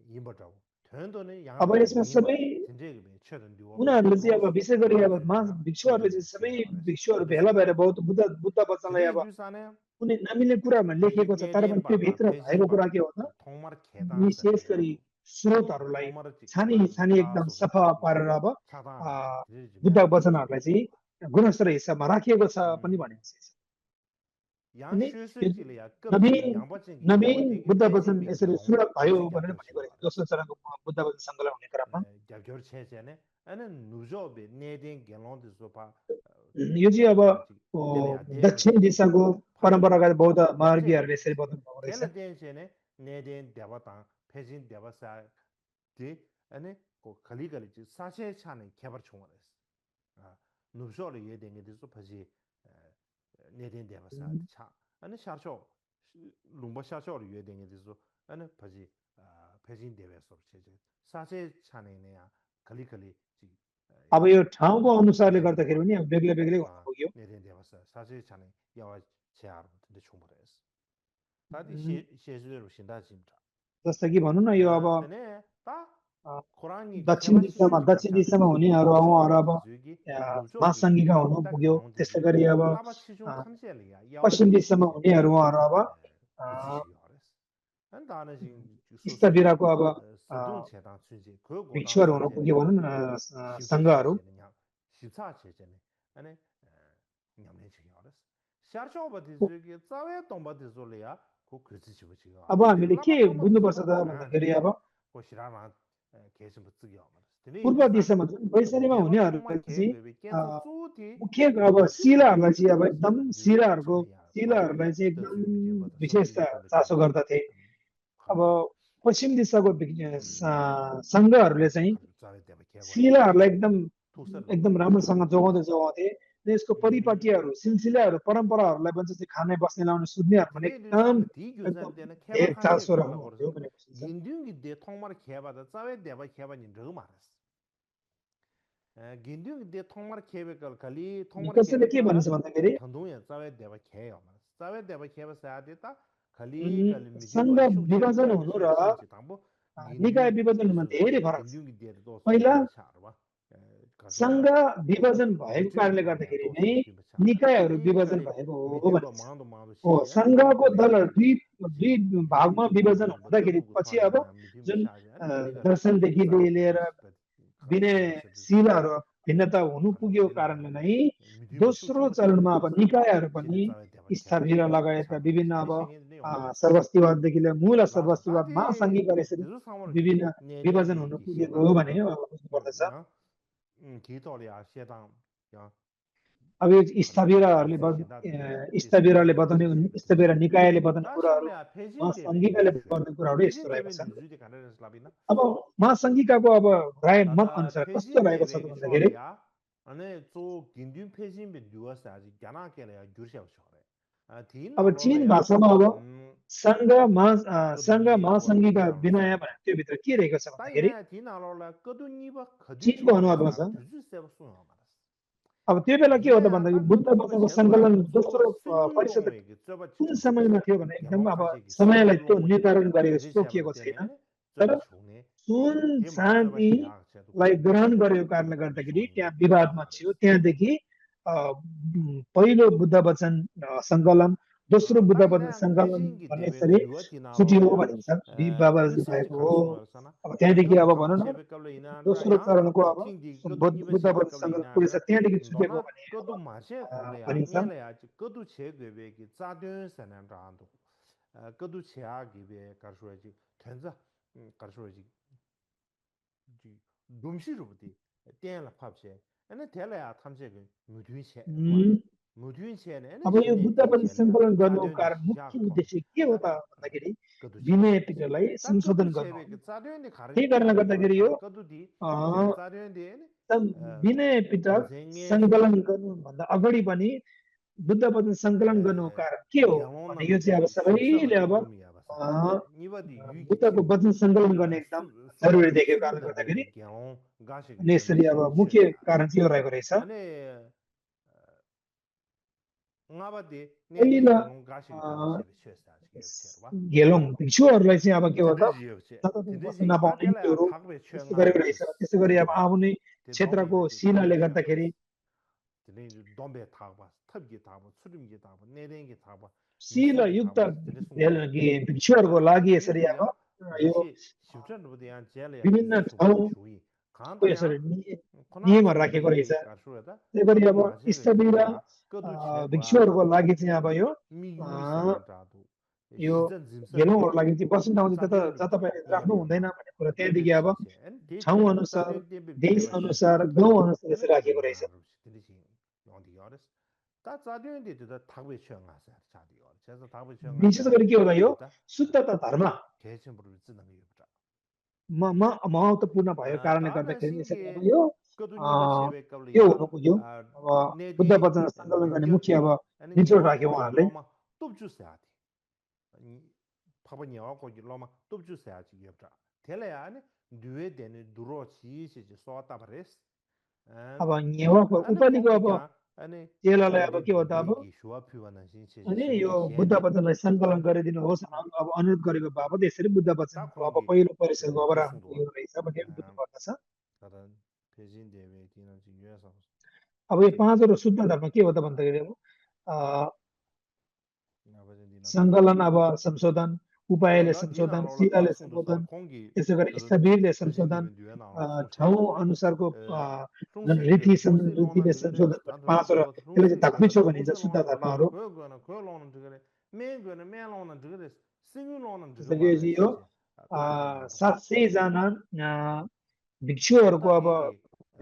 Speaker 1: 임버다고 전도는 양
Speaker 2: अब यसमा सबै उनीहरूले चाहिँ अब विशेष गरी अब भिक्षुहरूले चाहिँ सबै भिक्षुहरू भेला भएर बहुत बुद्ध वचनलाई अब कुनै नमिल्ने कुरामा लेखिएको छ तर पनि त्यो भित्र भएको कुरा के हो त विशेष गरी स्रोतहरूलाई छानी एकदम सफा पारेर अब बुद्ध वचनहरूलाई चाहिँ गुणस्तर हिसाबमा राखिएको छ पनि भनिन्छ नवीन बुद्ध वचन यसरी सुरत भयो भनेर भनेको दोस्रो चरणको बुद्ध वचन सङ्कलन हुने क्रममा यो चाहिँ अब दक्षिण दिशाको परम्परागत बौद्ध मार्गीहरूले यसरी बताउनु भएको रहेछ
Speaker 1: 패진 대바사 디 아니 고 칼리갈이 사세 차는 개발 총원에서 누브쇼를 예den게도 파지 내된 대바사 차 아니 샤쇼 룸바 샤쇼를 예den게도 아니 파지 패진 대바서 체제 사세 차네냐 칼리칼리
Speaker 2: अब यो ठाउँको अनुसारले गर्दाखेरि पनि बेग्लै बेग्लै हुन पुग्यो
Speaker 1: 내된 대바사 사세 차네 야와 제아로 근데 총벌에서 다디 시에즈로 신다집니다
Speaker 2: जस्तो कि भनौँ न यो अब दक्षिण दिशामा हुनेहरू अब महासङ्घीका हुनु पुग्यो त्यस्तै गरी अब पश्चिम दिशामा हुनेहरू अब स्थवीरको अब भिक्षुहरू हुनु पुग्यो भनौँ न सङ्घहरू अब हामीले के बुझ्नुपर्छ त भन्दाखेरि अब पूर्व दिशामा वैशालीमा हुनेहरूलाई चाहिँ मुख्य अब शिलाहरूलाई चाहिँ अब एकदम शिलाहरूलाई चाहिँ एकदम विशेष चासो गर्दथे अब पश्चिम दिशाको सङ्घहरूले चाहिँ शिलाहरूलाई एकदम राम्रोसँग जोगाउँथे यसको परिपाटीहरू सिलसिलाहरू परम्पराहरूलाई पनि चाहिँ खाने बस्ने लाउने सुत्नेहरू पनि एकदम धेरै चासो राख्नुहुन्थ्यो भनेको
Speaker 1: gindu 통말 계획을 갈리 통말
Speaker 2: कसैले के
Speaker 1: 계획을
Speaker 2: भन्छ भन्दाखेरि
Speaker 1: 단동에 짜외 대바 개요. 짜외 대바 개바 사야되다 갈리 갈리
Speaker 2: सङ्घ
Speaker 1: 미디어 슈체
Speaker 2: विभाजन हुनु र
Speaker 1: 슈체 당보
Speaker 2: निकाय
Speaker 1: gindu
Speaker 2: विभाजनमा धेरै फरक छ
Speaker 1: gindu दिएर
Speaker 2: पहिला
Speaker 1: दोस छारवा
Speaker 2: सङ्घ विभाजन भएको कारणले गर्दाखेरि नै निकायहरू विभाजन भएको हो भनिन्छ हो सङ्घको दलहरू दुई दुई भागमा विभाजन हुँदाखेरि पछि अब जुन दर्शनदेखि लिएर विनयशीलहरू भिन्नता हुनु पुग्यो कारणले नै दोस्रो चरणमा अब निकायहरू पनि स्थविर लगायत विभिन्न अब सर्वस्तिवाददेखि लिएर मूल सर्वस्तिवाद महासङ्घीय यसरी विभिन्न विभाजन हुनु पुगेको हो भने बुझ्नुपर्दछ अब यो स्थविरहरूले बताउने स्थविर निकायले बताउने कुराहरू महासङ्घिकाले बताउने कुराहरू यस्तो रहेको छ अब महासङ्घिकाको अब राय मत अनुसार कस्तो रहेको छ भन्दाखेरि अब चीन भाषामा अब सङ्घ महासङ्घिका विनय भने त्यो भित्र के रहेको छ भन्दाखेरि चीनको अनुवादमा छ अब त्यो बेला के हो त भन्दाखेरि बुद्ध वचनको सङ्कलन दोस्रो परिषद कुन समयमा थियो भने एकदम अब समयलाई त्यो निर्धारण गरेको तोकिएको छैन तर सुन चाँदीलाई ग्रहण गरेको कारणले गर्दाखेरि त्यहाँ विवादमा थियो त्यहाँदेखि पहिलो बुद्ध वचन सङ्कलन दोस्रो बुद्ध वचन सङ्कलन भन्ने यसरी छुट्टियो भनिन्छ विवाद भएको हो अब त्यहाँदेखि अब भनौँ न दोस्रो चरणको अब बुद्ध वचन सङ्कलन पुगेछ त्यहाँदेखि छुटेको भनिन्छ अब यो बुद्ध वचन सङ्कलन गर्नुको कारण मुख्य उद्देश्य के हो त भन्दाखेरि विनय पिटकलाई संशोधन गर्नु त्यही कारणले गर्दाखेरि यो विनय पिटक सङ्कलन गर्नुभन्दा अगाडि पनि बुद्ध वचन सङ्कलन गर्नुको कारण के हो भने यो चाहिँ अब सबैले अब बुद्धको वचन सङ्कलन गर्ने एकदम जरुरी देखेको कारणले गर्दाखेरि यसरी अब मुख्य कारण चाहिँ यो रहेको रहेछ गेलोङ भिक्षुहरूलाई चाहिँ अब के हो त नपाउने त्यस्तो गरेको रहेछ त्यसै गरी अब आफ्नै क्षेत्रको शिलाले गर्दाखेरि शिलयुक्त भिक्षुहरूको लागि यसरी अब यो विभिन्न ठाउँको यसरी नियमहरू राखेको रहेछ त्यही गरी अब स्थविर भिक्षुहरूको लागि चाहिँ अब यो गेलौँहरूको लागि चाहिँ बस्ने ठाउँ चाहिँ जतापाई राख्नु हुँदैन भन्ने कुरा त्यहाँदेखि अब ठाउँ अनुसार देश अनुसार गाउँ अनुसार यसरी राखेको रहेछ विशेष गरी के होला यो शुद्धता धर्म महत्त्वपूर्ण भएको कारणले गर्दाखेरि यो हुनु पुग्यो अब बुद्ध वचन सङ्कलन गर्ने मुख्य अब निचोड राख्यो उहाँहरूले अब नेवाको उपाधिको अब चेलालाई अब के हो त अब अनि यो बुद्ध वचनलाई सङ्कलन गरिदिनुहोस् अब अनुरोध गरेको बापत यसरी बुद्ध वचनको अब पहिलो परिषदको अब राख्नु रहेछ भन्ने बुझ्नु पर्दछ अब यो पाँचवटा शुद्ध धर्म के हो त भन्दाखेरि अब सङ्कलन अब संशोधन उपायले संशोधन शिलाले संशोधन त्यसै गरी स्थविरले संशोधन ठाउँ अनुसारको रीतिले संशोधन पाँचवटा त्यसले चाहिँ धक्मिछो भनिन्छ शुद्ध धर्महरू यो 700 जना भिक्षुहरूको अब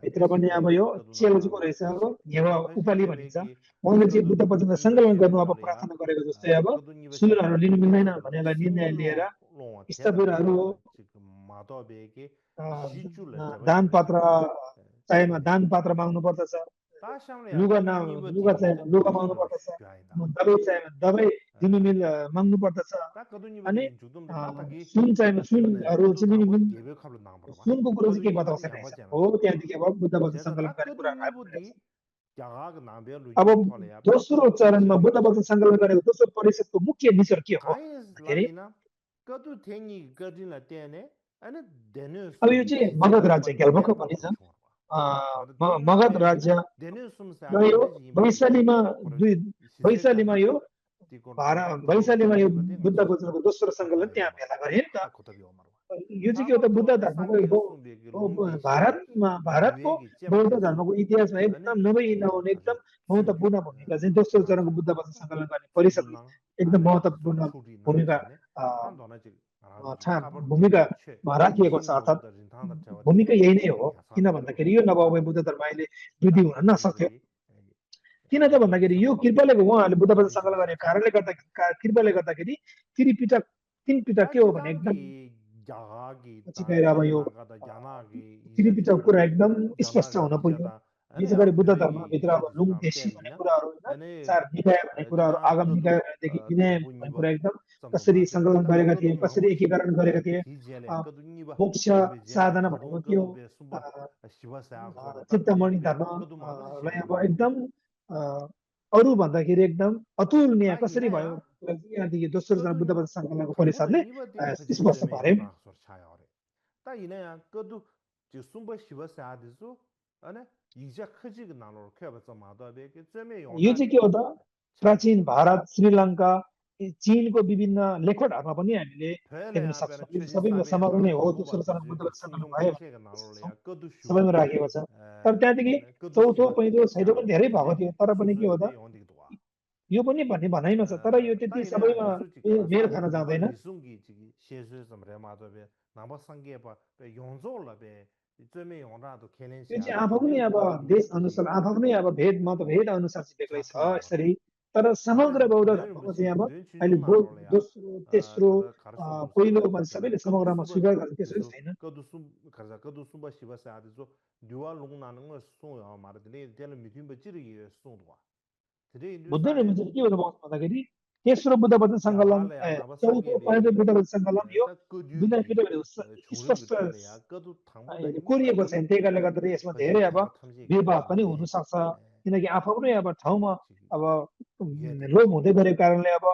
Speaker 2: भित्र पनि अब यो चेलोको रहेछ अब नेवा उपालि भनिन्छ उहाँले चाहिँ बुद्ध वचनलाई सङ्कलन गर्नु अब प्रार्थना गरेको जस्तै अब सुनहरू लिनु मिल्दैन भनेर निर्णय लिएर स्थविरहरू दान पात्र चाहिएमा दान पात्र माग्नु पर्दछ लुगा चाहिएमा लुगा माग्नु पर्दछ दबाई चाहिएमा दबाई तिमी मिल माग्नु पर्दछ
Speaker 1: 딱 거두니
Speaker 2: अनि
Speaker 1: 버디 죽듬데 딱딱이
Speaker 2: सुन चाहिमा सुनहरू
Speaker 1: 거두
Speaker 2: चाहिँ नि
Speaker 1: 당번
Speaker 2: मिल
Speaker 1: 개별 컵로 나온 거 봐.
Speaker 2: सुनको कुरो चाहिँ के
Speaker 1: 거두니
Speaker 2: बताउँछ
Speaker 1: 버디
Speaker 2: रहेछ
Speaker 1: 양바지
Speaker 2: हो त्यहाँदेखि अब बुद्ध वचन
Speaker 1: 제가
Speaker 2: सङ्कलन
Speaker 1: 딱
Speaker 2: गर्ने कुराहरू
Speaker 1: 거두니
Speaker 2: आएको रहेछ
Speaker 1: 버디 야가 남배
Speaker 2: अब
Speaker 1: 루지 털이야.
Speaker 2: दोस्रो चरणमा बुद्ध वचन सङ्कलन गरेको दोस्रो परिषदको मुख्य विषय के हो
Speaker 1: 가이스
Speaker 2: के अरे
Speaker 1: 라리나 거두 탱이 거진라 때네 아니 데뉴스
Speaker 2: अब यो चाहिँ मगध राज्य क्यालभको भनिन्छ मगध राज्य
Speaker 1: 데뉴스
Speaker 2: र यो वैशालीमा यो वैशालीमा यो बुद्ध वचनको दोस्रो सङ्कलन त्यहाँ भेला गरे नि त यो चाहिँ के हो त बुद्ध धर्मको भारतको बौद्ध धर्मको इतिहासमा एकदम नभइनहुने एकदम महत्त्वपूर्ण भूमिका चाहिँ दोस्रो चरणको बुद्ध वचन सङ्कलन गर्ने परिषदले एकदम महत्त्वपूर्ण भूमिका भूमिकामा राखिएको छ अर्थात् भूमिका यही नै हो किन भन्दाखेरि यो नभए बुद्ध धर्म अहिले वृद्धि हुन नसक्थ्यो किन त भन्दाखेरि यो कृपाले उहाँहरूले बुद्ध वचन सङ्कलन गर्ने कारणले गर्दा कृपाले गर्दाखेरि तीन पिटक के हो भने एकदम पछि गएर अब यो त्रिपिटकको कुरा एकदम स्पष्ट हुन पुग्यो विशेष गरी बुद्ध धर्मभित्र अब लुङ देशी भन्ने कुराहरू होइन चार निकाय भन्ने कुराहरू आगम निकायदेखि विनय भन्ने कुरा एकदम कसरी सङ्कलन गरेका थिए कसरी एकीकरण गरेका थिए मोक्ष साधना भनेको के हो चित्तमणि धर्मलाई अब एकदम अरू भन्दाखेरि एकदम अतुलनीय कसरी भयो यहाँदेखि दोस्रो चरण बुद्ध वचन सङ्कलनको परिषदले स्पष्ट पार्यो यो चाहिँ के हो त प्राचीन भारत श्रीलङ्का चीनको विभिन्न लेखोटहरूमा पनि हामीले देख्न सक्छौँ यो सबैमा समग्र नै हो दोस्रो चरण बुद्ध वचन सङ्कलन भयो सबैमा राखेको छ तर त्यहाँदेखि चौथो पैँधो छैटौँ पनि धेरै भएको थियो तर पनि के हो त यो पनि भन्ने भनाइमा छ तर यो त्यति सबैमा मेल खान जाँदैन यो चाहिँ आफै अब देश अनुसार आफै अब मतभेद अनुसार चाहिँ बेग्लै छ यसरी तर समग्र बौद्ध धर्मको चाहिँ अब अहिले दोस्रो तेस्रो पहिलो सबैले समग्रमा स्वीकार गर्ने त्यसरी छैन बुद्ध धर्म चाहिँ के हो भन्दाखेरि तेस्रो बुद्ध वचन सङ्कलन चौथो पहिलो बुद्ध वचन सङ्कलन यो दुईजना पिटकहरू स्पष्ट कोरिएको छैन त्यही कारणले गर्दाखेरि यसमा धेरै अब विवाद पनि हुनसक्छ किनकि आफै अब ठाउँमा अब लोभ हुँदै गरेको कारणले अब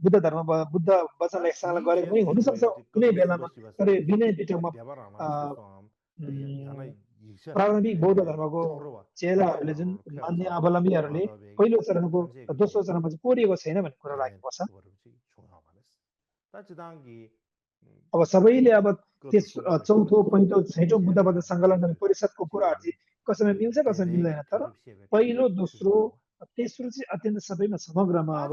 Speaker 2: बुद्ध धर्म बुद्ध वचनलाई सङ्कलन गरेको पनि हुनसक्छ कुनै बेलामा तर विनय पिटकमा प्रारम्भिक बौद्ध धर्मको चेलाहरूले जुन मान्ने अवलम्बीहरूले पहिलो चरणको दोस्रो चरणमा चाहिँ कोरिएको छैन भन्ने कुरा लागेको छ अब सबैले अब चौथो पहिलो छैटौँ बुद्ध वचन सङ्कलन गर्ने परिषदको कुराहरू चाहिँ कसैमा मिल्छ कसैमा मिल्दैन तर पहिलो दोस्रो तेस्रो चाहिँ अत्यन्त सबैमा समग्रमा अब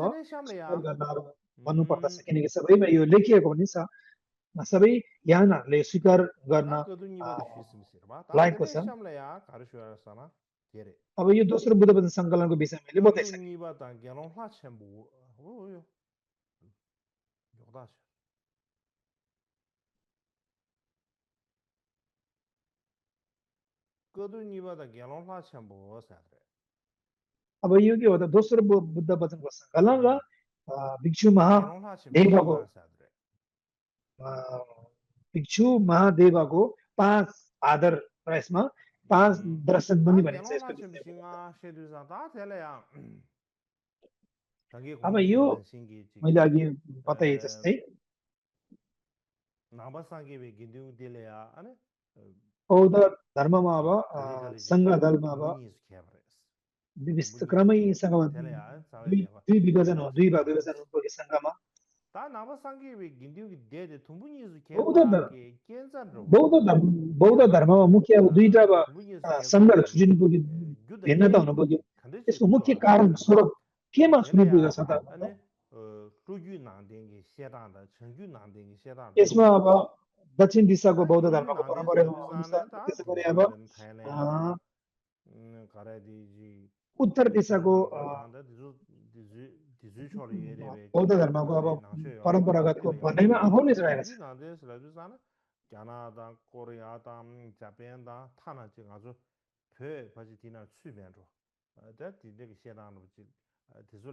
Speaker 2: गर्न अब भन्नुपर्दछ किनकि सबैमा यो लेखिएको पनि छ सबै ज्ञानहरूले स्वीकार गर्न लागेको छ अब यो दोस्रो बुद्ध वचन सङ्कलनको विषयमा मैले बताइसकेँ अब यो के हो त दोस्रो बुद्ध वचनको सङ्कलन र भिक्षु महादेवको 5 आदर र यसमा 5 दर्शन पनि भनिन्छ यसको अब यो मैले अघि बताए जस्तै बौद्ध धर्ममा अब सङ्घ दलमा अब क्रमैसँग दुई विभाजन हो दुई विभाजन हुनुको सङ्घमा बौद्ध धर्ममा मुख्य अब दुईटा सङ्घहरू छुटिनु पुग्यो भिन्नता हुनु पुग्यो यसको मुख्य कारण स्रोत केमा छुट्नु पुगेको छ त यसमा अब दक्षिण दिशाको बौद्ध धर्मको परम्परा अनुसार त्यसै गरी अब उत्तर दिशाको बौद्ध धर्मको अब परम्परागतको भन्दैमा आफैले रहेको छ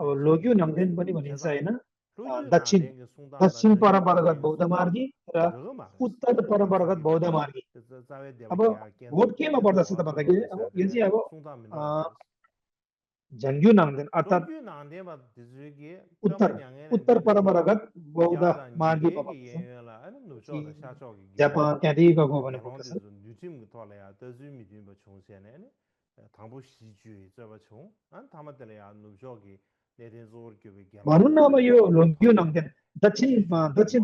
Speaker 2: अब लोग्यू नामदेन पनि भनिन्छ होइन दक्षिण दक्षिण परम्परागत बौद्ध मार्गी र उत्तर परम्परागत बौद्ध मार्गी अब भोट केमा पर्दछ त भन्दाखेरि अब यो चाहिँ अब झन्ग्यु नामदेन अर्थात् उत्तर उत्तर परम्परागत बौद्ध मार्गीमा पर्दछ जापान त्यहाँदेखि गएको भने पर्दछ भनौँ न अब यो लोङ्ग्यु नामदेन दक्षिण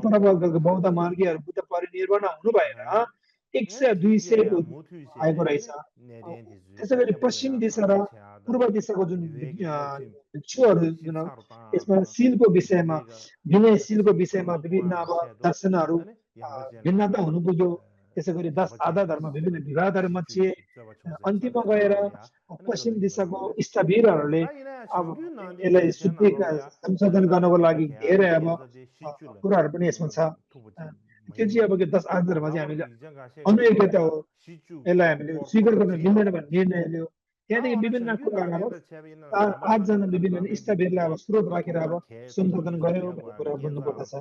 Speaker 2: परम्परागत बौद्ध मार्गीहरू बुद्ध परिनिर्वाण हुनु भएर 100-200 को आएको रहेछ त्यसै गरी पश्चिम दिशा र पूर्व दिशाको जुन भिक्षुहरू जुन यसमा शीलको विषयमा विनय शीलको विषयमा विभिन्न अब दर्शनहरू भिन्नता हुनु पुग्यो त्यसै गरी 10 आधा धर्म विभिन्न विवादहरू मचिए अन्तिममा गएर पश्चिम दिशाको स्थवीरहरूले अब यसलाई शुद्धि संशोधन गर्नको लागि धेरै अब कुराहरू पनि यसमा छ त्यो चाहिँ अब 10 आधा धर्म चाहिँ हामीले अनुयोग्यता हो यसलाई हामीले स्वीकार गर्न मिल्दैन भन्ने निर्णय लियो त्यहाँदेखि विभिन्न कुराहरू अब 8 जना विभिन्न स्थवीरलाई अब स्रोत राखेर अब संशोधन गर्यो भन्ने कुरा बुझ्नु पर्दछ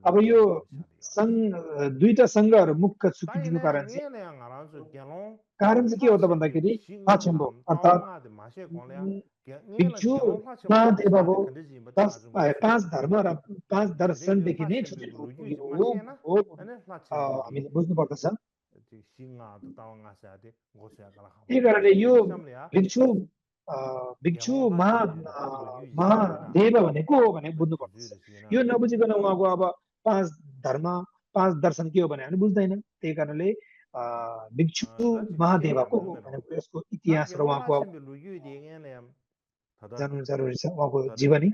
Speaker 2: अब यो दुईटा सङ्घहरू मुख्य चुकिदिनु कारण चाहिँ के हो त भन्दाखेरि लाछेम्बो अर्थात् भिक्षु महादेवको 5 धर्म र 5 दर्शनदेखि नै छुटेको हो हामीले बुझ्नु पर्दछ त्यही कारणले यो भिक्षु महादेव भनेको हो भने बुझ्नु पर्दछ यो नबुझिकन उहाँको अब 5 धर्म 5 दर्शन के हो भने हामी बुझ्दैन त्यही कारणले भिक्षु महादेवको हो भनेको यसको इतिहास र उहाँको जान्नु जरुरी छ उहाँको जीवनी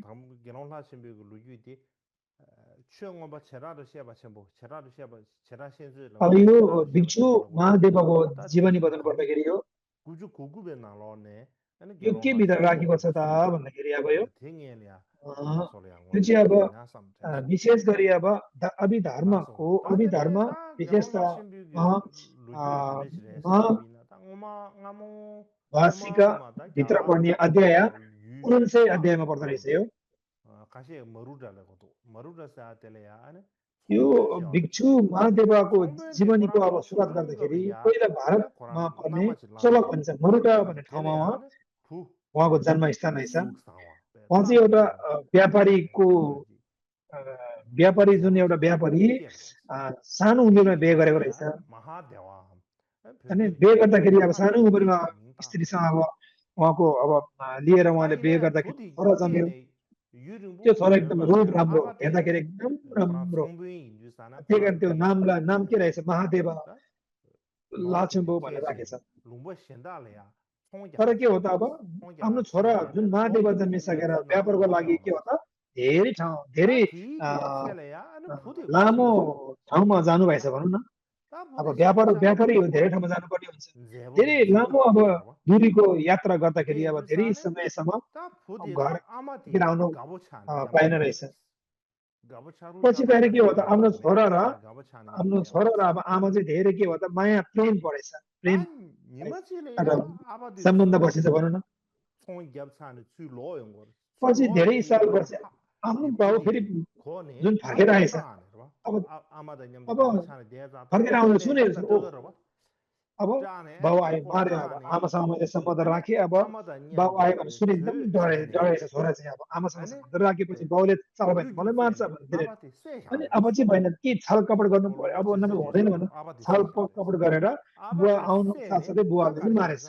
Speaker 2: अब यो भिक्षु महादेवको जीवनी बताउनु पर्दाखेरि यो के भित्र राखेको छ त भन्दाखेरि अब यो चाहिँ अब विशेष गरी अब अभिधर्म विशेषता भाषिका भित्र पर्ने अध्याय 49 अध्यायमा पर्दो रहेछ यो भिक्षु महादेवको जीवनीको अब सुरुवात गर्दाखेरि पहिला भारतमा पर्ने चोलक भन्छ मरुटा भन्ने ठाउँमा उहाँको जन्मस्थान रहेछ उहाँ चाहिँ एउटा व्यापारी जुन एउटा व्यापारी सानो उमेरमा बिहे गरेको रहेछ अनि बिहे गर्दाखेरि अब सानो उमेरमा स्त्रीसँग अब उहाँको अब लिएर उहाँले बिहे गर्दाखेरि छोरा जन्मियो त्यो छोरा एकदम रूप राम्रो हेर्दाखेरि एकदम राम्रो त्यही कारण त्यो नाम के रहेछ महादेव लाछेम्बो भनेर राखेछ तर के हो त अब आफ्नो छोरा जुन महादेव जन्मिसकेर व्यापारको लागि के हो त धेरै लामो ठाउँमा जानु भएछ भनौँ न अब व्यापारी हो धेरै ठाउँमा जानुपर्ने हुन्छ धेरै लामो अब दूरीको यात्रा गर्दाखेरि अब धेरै समयसम्म घर आउनु पाएन रहेछ पछि गएर के हो त आफ्नो छोरा र अब आमा चाहिँ धेरै के हो त माया प्रेम परेछ प्रेम सम्बन्ध बसेछ भनौँ न पछि धेरै साल पछि आफ्नो बाउ फेरि जुन फर्केर आएछ अब फर्केर आउनु सुने अब बाउ आयो मार्यो अब आमासँग मैले सम्बन्ध राखेँ अब बाउ आयो भने सुने एकदम डराएछ छोरा चाहिँ अब आमासँग सम्बन्ध राखेपछि बाउले चाल भयो मलाई मार्छ भन्दै अनि अब चाहिँ भएन के छल कपड गर्नु पर्यो अब नभए हुँदैन भनौँ छल कपड गरेर बुवा आउनु साथसाथै बुवाले पनि मारेछ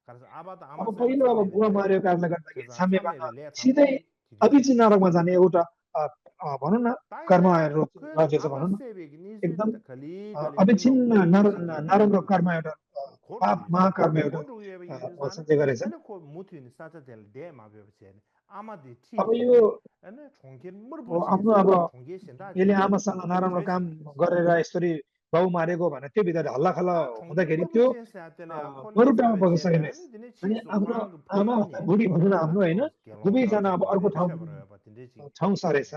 Speaker 2: अब पहिलो अब बुवा मारेको कारणले गर्दाखेरि छामेमा सिधै अभिजी नरकमा जाने एउटा भनौँ न कर्म राज्य छ भनौँ न एकदम अविच्छिन्न नराम्रो कर्म एउटा पाप महाकर्म एउटा सञ्चय गरेछ अब यो आफ्नो अब यसले आमासँग नराम्रो काम गरेर यसरी बाउ मारेको भने त्यो भित्र हल्ला खल्ला हुँदाखेरि त्यो मरुटामा बगिसकेन अनि हाम्रो आमा बुढी भनौँ न हाम्रो होइन दुवैजना अब अर्को ठाउँ सरेछ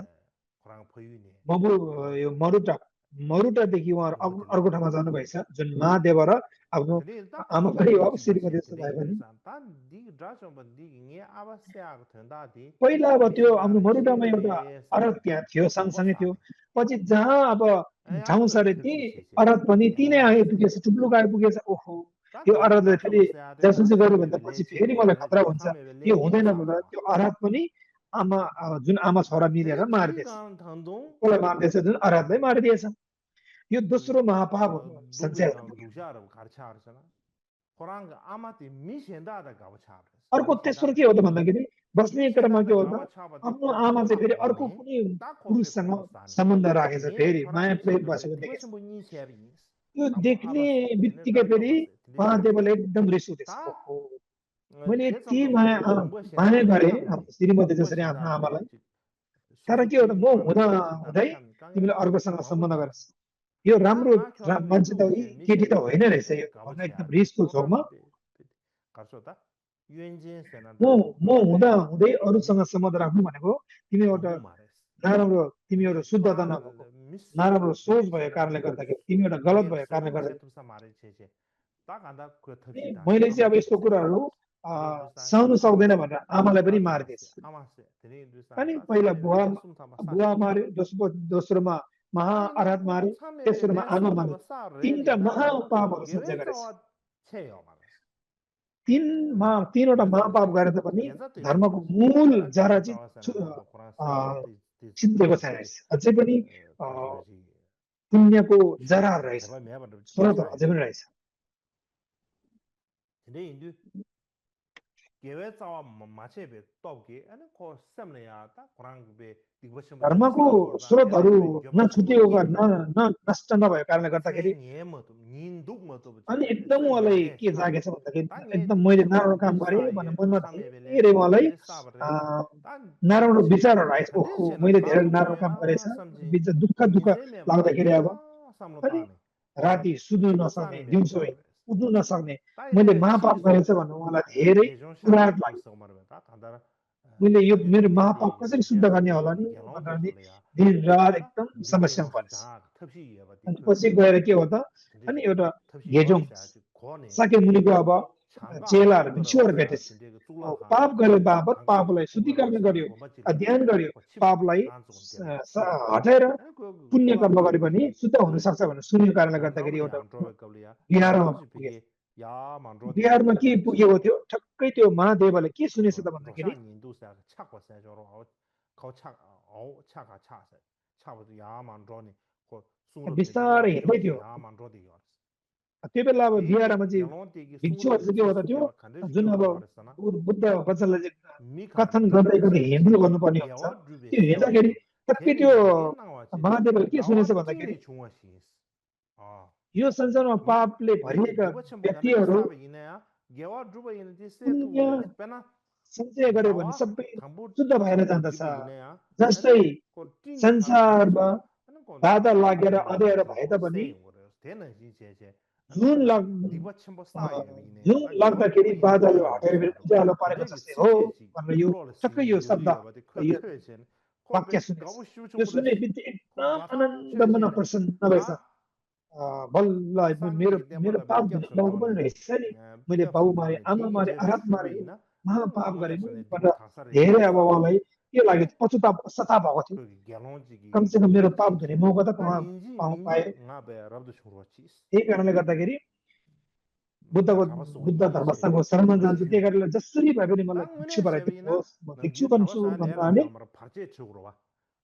Speaker 2: यो मरुटादेखि उहाँहरू अर्को ठाउँमा जानुभएछ जुन महादेव र आफ्नो
Speaker 1: Tani ta
Speaker 2: आमा
Speaker 1: kanga
Speaker 2: पनि हो
Speaker 1: di
Speaker 2: अब
Speaker 1: chimba
Speaker 2: श्रीमती
Speaker 1: she
Speaker 2: जस्तो भए
Speaker 1: tani
Speaker 2: पनि
Speaker 1: san ta di drachomba di nge aba sya thanda di
Speaker 2: पहिला अब त्यो
Speaker 1: mishin
Speaker 2: हाम्रो
Speaker 1: da
Speaker 2: मरुटामा एउटा
Speaker 1: chile
Speaker 2: अरत
Speaker 1: sa
Speaker 2: त्यहाँ थियो
Speaker 1: goba
Speaker 2: सँगसँगै थियो
Speaker 1: sa
Speaker 2: पछि जहाँ अब
Speaker 1: ya
Speaker 2: ठाउँ
Speaker 1: ko
Speaker 2: सरे ती
Speaker 1: thipsi she she
Speaker 2: अरत पनि तिनै
Speaker 1: gelong ma se
Speaker 2: आइपुगेछ टुप्लुक आइपुगेछ ओहो
Speaker 1: ta
Speaker 2: यो
Speaker 1: kanga
Speaker 2: अरतले फेरि
Speaker 1: drachomba sya de ta
Speaker 2: जासुसी गर्यो
Speaker 1: thame
Speaker 2: भने त
Speaker 1: be
Speaker 2: पछि
Speaker 1: le che
Speaker 2: फेरि मलाई
Speaker 1: ane
Speaker 2: खतरा हुन्छ
Speaker 1: thame be
Speaker 2: यो
Speaker 1: le
Speaker 2: हुँदैन
Speaker 1: sa
Speaker 2: भनेर
Speaker 1: sa
Speaker 2: त्यो अरत पनि आमा जुन आमा छोरा मिलेर
Speaker 1: tani thi
Speaker 2: मारिदिएछ
Speaker 1: kan thandong
Speaker 2: कसलाई मारिदिएछ जुन अरतलाई मारिदिएछ यो दोस्रो महापाप हो सञ्चय
Speaker 1: दुबे
Speaker 2: हुनु
Speaker 1: kan
Speaker 2: पुग्यो
Speaker 1: dusha ra kharcha ar chana korang ama ti mission da da gawa cha
Speaker 2: अर्को
Speaker 1: mission da
Speaker 2: तेस्रो के हो त भन्दाखेरि बस्ने
Speaker 1: mission
Speaker 2: क्रममा
Speaker 1: da
Speaker 2: के
Speaker 1: da
Speaker 2: हो त
Speaker 1: gawa cha ba de
Speaker 2: आफ्नो
Speaker 1: ko
Speaker 2: आमा चाहिँ
Speaker 1: thola
Speaker 2: फेरि अर्को
Speaker 1: bane
Speaker 2: कुनै
Speaker 1: ta ko pe
Speaker 2: पुरुषसँग
Speaker 1: ko sa ne
Speaker 2: सम्बन्ध राखेछ
Speaker 1: nge
Speaker 2: फेरि माया
Speaker 1: chorang
Speaker 2: प्रेम
Speaker 1: chebe be
Speaker 2: बसेको
Speaker 1: diwa
Speaker 2: देखेछ
Speaker 1: chimbo ni chebi nis
Speaker 2: यो
Speaker 1: ta mo
Speaker 2: देख्ने
Speaker 1: abas ne
Speaker 2: बित्तिकै
Speaker 1: da cho
Speaker 2: फेरि
Speaker 1: ba se tili sa
Speaker 2: महादेवले एकदम रिस उठेछ
Speaker 1: ta
Speaker 2: ओहो मैले
Speaker 1: de
Speaker 2: यति
Speaker 1: sam
Speaker 2: माया
Speaker 1: je rungbo shen
Speaker 2: माया
Speaker 1: da da
Speaker 2: गरेँ
Speaker 1: cham
Speaker 2: आफ्नो
Speaker 1: ni
Speaker 2: श्रीमती
Speaker 1: rungbo
Speaker 2: जसरी
Speaker 1: shen
Speaker 2: आफ्नो
Speaker 1: da de
Speaker 2: आमालाई
Speaker 1: su
Speaker 2: तर
Speaker 1: su
Speaker 2: के हो त
Speaker 1: ti
Speaker 2: म
Speaker 1: ma
Speaker 2: हुँदा
Speaker 1: rungbo shen da da
Speaker 2: हुँदै
Speaker 1: cham ni kang
Speaker 2: तिमीले
Speaker 1: ye
Speaker 2: अर्कोसँग
Speaker 1: ma bu
Speaker 2: सम्बन्ध
Speaker 1: cha
Speaker 2: गरेछ यो
Speaker 1: ta
Speaker 2: राम्रो
Speaker 1: nga kyo ram
Speaker 2: मान्छे त
Speaker 1: du
Speaker 2: यी
Speaker 1: she mi
Speaker 2: केटी
Speaker 1: she
Speaker 2: त
Speaker 1: be
Speaker 2: होइन
Speaker 1: de
Speaker 2: रहेछ यो
Speaker 1: gawa
Speaker 2: भनेर
Speaker 1: cha
Speaker 2: एकदम
Speaker 1: de
Speaker 2: रिसको
Speaker 1: ko ro
Speaker 2: झोकमा
Speaker 1: ka so ta yuen jin se na
Speaker 2: म
Speaker 1: da
Speaker 2: म हुँदा हुँदै अरूसँग सम्बन्ध राख्नु भनेको तिमी एउटा
Speaker 1: thambu ma res
Speaker 2: नराम्रो तिमी एउटा
Speaker 1: ani
Speaker 2: शुद्धता
Speaker 1: chorang
Speaker 2: नभएको
Speaker 1: mis
Speaker 2: नराम्रो सोच
Speaker 1: mis
Speaker 2: भएको
Speaker 1: se na
Speaker 2: कारणले
Speaker 1: de
Speaker 2: गर्दाखेरि तिमी एउटा गलत
Speaker 1: nge
Speaker 2: भएको कारणले
Speaker 1: serum se
Speaker 2: गर्दाखेरि
Speaker 1: tu sa ma re che che ta ga da ko
Speaker 2: अनि
Speaker 1: thapsi da
Speaker 2: मैले चाहिँ
Speaker 1: ama
Speaker 2: अब
Speaker 1: che
Speaker 2: यस्तो
Speaker 1: se
Speaker 2: कुराहरू
Speaker 1: tene du sa
Speaker 2: सहनु सक्दैन भनेर आमालाई पनि
Speaker 1: raja ma
Speaker 2: मारिदिएछ
Speaker 1: se ama se tene du sa
Speaker 2: अनि
Speaker 1: ta
Speaker 2: पहिला
Speaker 1: sa me
Speaker 2: बुवा
Speaker 1: le sum tha ma sa
Speaker 2: बुवा
Speaker 1: che
Speaker 2: मार्यो दोस्रोमा महा
Speaker 1: ta ina
Speaker 2: आराध
Speaker 1: ko
Speaker 2: मार्यो
Speaker 1: sa me be
Speaker 2: तेस्रोमा
Speaker 1: le
Speaker 2: आमा
Speaker 1: sum tha
Speaker 2: मार्यो
Speaker 1: ma sa re
Speaker 2: तिनवटा
Speaker 1: le da ko
Speaker 2: महापापहरू सञ्चय
Speaker 1: gewe
Speaker 2: गरेछ
Speaker 1: cha che yo ma res
Speaker 2: तीनवटा
Speaker 1: gewe cha
Speaker 2: महापाप गरेर पनि
Speaker 1: yenza te
Speaker 2: धर्मको मूल
Speaker 1: ta
Speaker 2: जरा
Speaker 1: gewe
Speaker 2: चाहिँ
Speaker 1: cha sa na da ba quran
Speaker 2: a,
Speaker 1: se ba ti
Speaker 2: चिन्तेको छैन
Speaker 1: ti
Speaker 2: रहेछ अझै पनि a,
Speaker 1: ka so ji
Speaker 2: पुण्यको
Speaker 1: shulo
Speaker 2: जराहरू
Speaker 1: ta
Speaker 2: रहेछ
Speaker 1: theba me ba ti
Speaker 2: स्रोतहरू
Speaker 1: sa
Speaker 2: अझै
Speaker 1: che
Speaker 2: पनि रहेछ
Speaker 1: tene indu gewe cha ma che be top ge ane ko sem le ya ta quran be digwa chim ba
Speaker 2: धर्मको
Speaker 1: sa ge da gela
Speaker 2: स्रोतहरू
Speaker 1: be gyoba chim ba
Speaker 2: नछुटेको
Speaker 1: ni
Speaker 2: कारण नष्ट नभएको कारणले
Speaker 1: che
Speaker 2: गर्दाखेरि
Speaker 1: nge ma to nin duk ma to
Speaker 2: अनि
Speaker 1: che
Speaker 2: एकदम
Speaker 1: che
Speaker 2: उहाँलाई
Speaker 1: yare
Speaker 2: के
Speaker 1: cha
Speaker 2: जागेछ भन्दाखेरि
Speaker 1: ta nge
Speaker 2: एकदम
Speaker 1: digwa
Speaker 2: मैले
Speaker 1: chim ba
Speaker 2: नराम्रो काम
Speaker 1: ni
Speaker 2: गरेँ
Speaker 1: sa
Speaker 2: भन्ने
Speaker 1: ye
Speaker 2: मनमा
Speaker 1: cha me be le
Speaker 2: धेरै उहाँलाई
Speaker 1: le sa ba re ta
Speaker 2: नराम्रो
Speaker 1: che
Speaker 2: विचारहरू आएछ
Speaker 1: khande
Speaker 2: ओहो
Speaker 1: che na
Speaker 2: मैले
Speaker 1: ta
Speaker 2: धेरै
Speaker 1: du
Speaker 2: नराम्रो
Speaker 1: me
Speaker 2: काम गरेछ
Speaker 1: a sam ji
Speaker 2: बिच दुःख
Speaker 1: ni
Speaker 2: दुःख
Speaker 1: se me ba ta
Speaker 2: लाग्दाखेरि अब
Speaker 1: sam lo
Speaker 2: अनि
Speaker 1: ta ne
Speaker 2: राति सुत्नु
Speaker 1: digwa sa
Speaker 2: नसक्ने
Speaker 1: me be
Speaker 2: दिउँसो
Speaker 1: cha ba
Speaker 2: उठ्नु नसक्ने
Speaker 1: ta
Speaker 2: मैले
Speaker 1: ine
Speaker 2: महापाप
Speaker 1: chi so
Speaker 2: गरेछ भन्नु उहाँलाई धेरै
Speaker 1: gejon sha
Speaker 2: उराट
Speaker 1: ge ko
Speaker 2: लाग्यो
Speaker 1: so mar ba ta ta
Speaker 2: मैले यो
Speaker 1: samye
Speaker 2: मेरो
Speaker 1: be le
Speaker 2: महापाप
Speaker 1: ye
Speaker 2: कसरी शुद्ध
Speaker 1: le sa
Speaker 2: गर्ने
Speaker 1: ge
Speaker 2: होला नि
Speaker 1: gelong
Speaker 2: भनेर
Speaker 1: be
Speaker 2: नि
Speaker 1: so le ya
Speaker 2: दिन रात
Speaker 1: ta
Speaker 2: एकदम
Speaker 1: digwe
Speaker 2: समस्यामा
Speaker 1: yang su
Speaker 2: परेछ
Speaker 1: ja thapsi ye ba ti
Speaker 2: अनि
Speaker 1: khu
Speaker 2: पछि गएर के हो त
Speaker 1: de
Speaker 2: अनि एउटा
Speaker 1: thapsi wa
Speaker 2: घेजोङ
Speaker 1: sa ji ko ne
Speaker 2: साके मुनिको अब
Speaker 1: changa
Speaker 2: चेलाहरू
Speaker 1: chu ga ro
Speaker 2: भिक्षुहरू
Speaker 1: sa
Speaker 2: भेटेछ
Speaker 1: de chu la kha
Speaker 2: पाप गरे बापत
Speaker 1: changa
Speaker 2: पापलाई
Speaker 1: chu ga ro
Speaker 2: शुद्धिकरण
Speaker 1: sa
Speaker 2: गर्यो
Speaker 1: go ba chi le
Speaker 2: ध्यान गर्यो
Speaker 1: ko chim
Speaker 2: पापलाई
Speaker 1: kan chu de le
Speaker 2: स-
Speaker 1: chi so
Speaker 2: हटाएर
Speaker 1: ani ko
Speaker 2: पुण्य
Speaker 1: chu la
Speaker 2: कर्म
Speaker 1: kha
Speaker 2: गरे भने शुद्ध हुन सक्छ भनेर सुनेको कारणले
Speaker 1: yang
Speaker 2: गर्दाखेरि
Speaker 1: dro
Speaker 2: एउटा
Speaker 1: yang dro ka le ya yang
Speaker 2: बिहारमा
Speaker 1: dro ji
Speaker 2: पुगे
Speaker 1: pige ya man dro de
Speaker 2: बिहारमा के
Speaker 1: chi
Speaker 2: पुगेको थियो ठक्कै त्यो महादेवले के सुनेछ त
Speaker 1: ro sha
Speaker 2: भन्दाखेरि
Speaker 1: nin du sa cha ko sa jo ro ko cha au cha ka cha sa cha bu ya man dro ni ko su lo pe de
Speaker 2: बिस्तारै
Speaker 1: wa
Speaker 2: हिँड्दै
Speaker 1: jo
Speaker 2: थियो
Speaker 1: ya man dro de yo
Speaker 2: त्यो बेला अब
Speaker 1: te
Speaker 2: बिहारमा चाहिँ
Speaker 1: gelon te gi su lo
Speaker 2: भिक्षुहरू चाहिँ के
Speaker 1: chi
Speaker 2: हो त
Speaker 1: su
Speaker 2: त्यो
Speaker 1: pe ba khande ji
Speaker 2: जुन
Speaker 1: kyo
Speaker 2: अब
Speaker 1: ro wa sa na
Speaker 2: Buddha वचनलाई चाहिँ
Speaker 1: mi khan
Speaker 2: कथन
Speaker 1: ta
Speaker 2: गर्दै
Speaker 1: te
Speaker 2: गर्दै
Speaker 1: se
Speaker 2: हिँड्नु गर्नुपर्ने हुन्छ
Speaker 1: gewa dru be
Speaker 2: त्यो
Speaker 1: se wa
Speaker 2: हिँड्दाखेरि
Speaker 1: do
Speaker 2: ठक्कै
Speaker 1: te
Speaker 2: त्यो
Speaker 1: ne ge na wa che
Speaker 2: महादेवले के
Speaker 1: gawa
Speaker 2: सुनेछ
Speaker 1: ting
Speaker 2: भन्दाखेरि
Speaker 1: ni chung wa shi a
Speaker 2: यो संसारमा
Speaker 1: mi
Speaker 2: पापले
Speaker 1: mi
Speaker 2: भरिएका
Speaker 1: digwa chen bu ga de
Speaker 2: व्यक्तिहरू
Speaker 1: sa ba yin ya gewa dru ba yin de se tu
Speaker 2: पुण्य
Speaker 1: le pe na
Speaker 2: सञ्चय गर्यो भने
Speaker 1: gawa
Speaker 2: सबै
Speaker 1: thambu
Speaker 2: शुद्ध भएर
Speaker 1: thambu
Speaker 2: जान्दछ
Speaker 1: ji ba yin ya
Speaker 2: जस्तै
Speaker 1: ane ko ting ni khar khande
Speaker 2: संसारमा
Speaker 1: so ane ko
Speaker 2: बाधा लागेर
Speaker 1: yin ro
Speaker 2: अँध्यारो
Speaker 1: ji
Speaker 2: भए
Speaker 1: ko
Speaker 2: तापनि
Speaker 1: se yin wo de te na ji che che ane
Speaker 2: जुन
Speaker 1: ko
Speaker 2: लग
Speaker 1: digwa chen bo sa ye yin ya
Speaker 2: जुन
Speaker 1: ta gewa dru
Speaker 2: लाग्दाखेरि
Speaker 1: ba yin
Speaker 2: बाधाहरू
Speaker 1: te yin du
Speaker 2: हटेर फेरि
Speaker 1: sa do
Speaker 2: उज्यालो परेको
Speaker 1: khande gi
Speaker 2: जस्तै
Speaker 1: si
Speaker 2: हो
Speaker 1: che ji
Speaker 2: भनेर यो
Speaker 1: uro le
Speaker 2: ठक्कै
Speaker 1: si
Speaker 2: यो
Speaker 1: yu
Speaker 2: शब्द
Speaker 1: yu ba de ko
Speaker 2: यो
Speaker 1: the chen ko
Speaker 2: वाक्य
Speaker 1: be
Speaker 2: सुनेछ
Speaker 1: gawu shu
Speaker 2: यो
Speaker 1: chu le
Speaker 2: सुन्ने बित्तिकै
Speaker 1: ko
Speaker 2: एकदम
Speaker 1: ga sa
Speaker 2: आनन्द
Speaker 1: che
Speaker 2: मन
Speaker 1: che
Speaker 2: प्रसन्न भएछ
Speaker 1: ta
Speaker 2: बल्ल
Speaker 1: sa mi
Speaker 2: मेरो
Speaker 1: ge de
Speaker 2: मेरो
Speaker 1: la be
Speaker 2: पाप
Speaker 1: kyap
Speaker 2: धुने
Speaker 1: san
Speaker 2: बाउको
Speaker 1: to
Speaker 2: पनि
Speaker 1: ne
Speaker 2: रहेछ नि मैले
Speaker 1: kyap
Speaker 2: बाउ
Speaker 1: san to
Speaker 2: मारे
Speaker 1: ne
Speaker 2: आमा
Speaker 1: ti
Speaker 2: मारे
Speaker 1: je
Speaker 2: आराध
Speaker 1: shu
Speaker 2: मारे
Speaker 1: bi na
Speaker 2: महापाप
Speaker 1: ma
Speaker 2: गरेँ
Speaker 1: le san ne
Speaker 2: भनेर
Speaker 1: digwa tha sa re je
Speaker 2: धेरै
Speaker 1: ba
Speaker 2: अब
Speaker 1: sa
Speaker 2: उहाँलाई के लाग्यो पछुता सताप भएको थियो
Speaker 1: ko gyalong ji gi
Speaker 2: कमसेकम मेरो पाप धुने मौका त
Speaker 1: ta nin ji nin
Speaker 2: पाएँ
Speaker 1: ji nga be rab du chu ro chi
Speaker 2: त्यही कारणले गर्दाखेरि
Speaker 1: da
Speaker 2: बुद्धको
Speaker 1: kha ba so
Speaker 2: Buddha
Speaker 1: yi ye che
Speaker 2: धर्मस्थानको शरणमा जान्छु त्यही कारणले जसरी भए पनि मलाई
Speaker 1: ta
Speaker 2: भिक्षु
Speaker 1: ngune she bi na
Speaker 2: बनाइदिनुहोस् म
Speaker 1: nam
Speaker 2: भिक्षु
Speaker 1: ji tha ba
Speaker 2: बन्छु
Speaker 1: sa le
Speaker 2: भनेर
Speaker 1: la
Speaker 2: अनि
Speaker 1: gyal mar pha che chu ro wa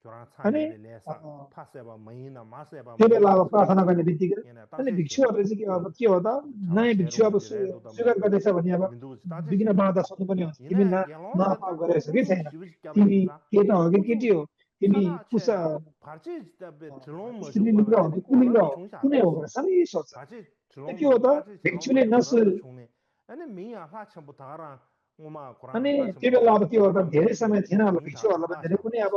Speaker 1: kyora cha
Speaker 2: अनि
Speaker 1: me be le
Speaker 2: a,
Speaker 1: sa pha se ba mai na ma se ba
Speaker 2: त्यो
Speaker 1: mai
Speaker 2: बेला
Speaker 1: na
Speaker 2: अब प्रार्थना गर्ने बित्तिकै
Speaker 1: ye na ta
Speaker 2: अनि
Speaker 1: che che
Speaker 2: भिक्षुहरूले चाहिँ के हो त
Speaker 1: chaba
Speaker 2: नयाँ भिक्षु
Speaker 1: serum
Speaker 2: अब
Speaker 1: je re do da
Speaker 2: स्वीकार गर्दैछ भने अब
Speaker 1: mindu ta che
Speaker 2: विघ्न
Speaker 1: che
Speaker 2: बाधा सोध्नुपर्ने हुन्छ तिमी
Speaker 1: ine gyalong je
Speaker 2: महापाप
Speaker 1: ta
Speaker 2: गरेछौ कि
Speaker 1: uzu
Speaker 2: छैन
Speaker 1: shi bi kya ba
Speaker 2: तिमी
Speaker 1: yin sa
Speaker 2: केटा हो कि
Speaker 1: uzu
Speaker 2: केटी हो तिमी
Speaker 1: chana
Speaker 2: कुस
Speaker 1: che na pha che da be chlong mo ju pa
Speaker 2: स्त्रीलिङ्ग
Speaker 1: na
Speaker 2: हो
Speaker 1: ane
Speaker 2: कि
Speaker 1: ko
Speaker 2: पुल्लिङ्ग
Speaker 1: rab du
Speaker 2: हो
Speaker 1: chung sha
Speaker 2: कुनै
Speaker 1: de
Speaker 2: हो भनेर सबै सोध्छ
Speaker 1: pha che
Speaker 2: त्यो
Speaker 1: chlong
Speaker 2: के
Speaker 1: mo
Speaker 2: हो
Speaker 1: ju
Speaker 2: त
Speaker 1: pha che chlong mo
Speaker 2: भिक्षुले
Speaker 1: ju ko
Speaker 2: नस
Speaker 1: rab du chung ne ane mi ya ha cham bu ta ra ngoma kurang
Speaker 2: अनि
Speaker 1: ha cham
Speaker 2: त्यो
Speaker 1: bu
Speaker 2: बेला
Speaker 1: ta
Speaker 2: अब के हो
Speaker 1: ta
Speaker 2: त
Speaker 1: ra
Speaker 2: धेरै
Speaker 1: me be
Speaker 2: समय थिएन होला
Speaker 1: chung tha
Speaker 2: भिक्षुहरूलाई पनि
Speaker 1: ha
Speaker 2: धेरै
Speaker 1: sha
Speaker 2: कुनै अब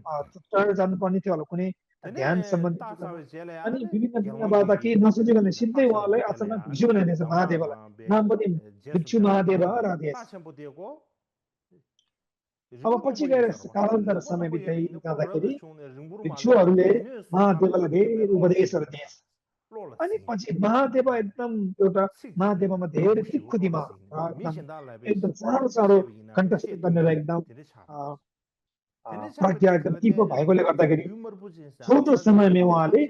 Speaker 1: ba
Speaker 2: टाढो जानुपर्ने थियो होला कुनै ध्यान
Speaker 1: tene
Speaker 2: सम्बन्धी
Speaker 1: ta sa
Speaker 2: चिजमा
Speaker 1: we je le
Speaker 2: अनि
Speaker 1: ane
Speaker 2: विभिन्न
Speaker 1: gyalong ji
Speaker 2: विघ्नबाधा
Speaker 1: gi
Speaker 2: केही नसोचिकन
Speaker 1: ine
Speaker 2: सिधै
Speaker 1: ha cham bu
Speaker 2: उहाँलाई
Speaker 1: te le
Speaker 2: अचानक
Speaker 1: ya
Speaker 2: भिक्षु बनाइदिएछ
Speaker 1: dama
Speaker 2: महादेवलाई
Speaker 1: be
Speaker 2: नाम पनि
Speaker 1: jesu
Speaker 2: भिक्षु
Speaker 1: te la
Speaker 2: Mahadev
Speaker 1: ta be
Speaker 2: राधिएछ
Speaker 1: ha cham bu te ko
Speaker 2: अब
Speaker 1: rinpo
Speaker 2: पछि
Speaker 1: nombo ye
Speaker 2: गएर
Speaker 1: sar ba
Speaker 2: कालान्तर
Speaker 1: rinpo
Speaker 2: समय
Speaker 1: nombo ye
Speaker 2: बित्दै
Speaker 1: bi ne ko rab
Speaker 2: जाँदाखेरि
Speaker 1: du chung ne rinpo ma le
Speaker 2: भिक्षुहरूले
Speaker 1: ine su kham
Speaker 2: महादेवलाई
Speaker 1: thap ge be
Speaker 2: धेरै
Speaker 1: lo
Speaker 2: उपदेशहरू
Speaker 1: shi
Speaker 2: दिएछ अनि पछि महादेव एकदम एउटा महादेवमा धेरै तिखुतीमा एकदम साह्रो साह्रो कन्टेस्ट गरेर एकदम प्रज्ञा एकदम तिखो भएकोले गर्दाखेरि छोटो समयमा उहाँले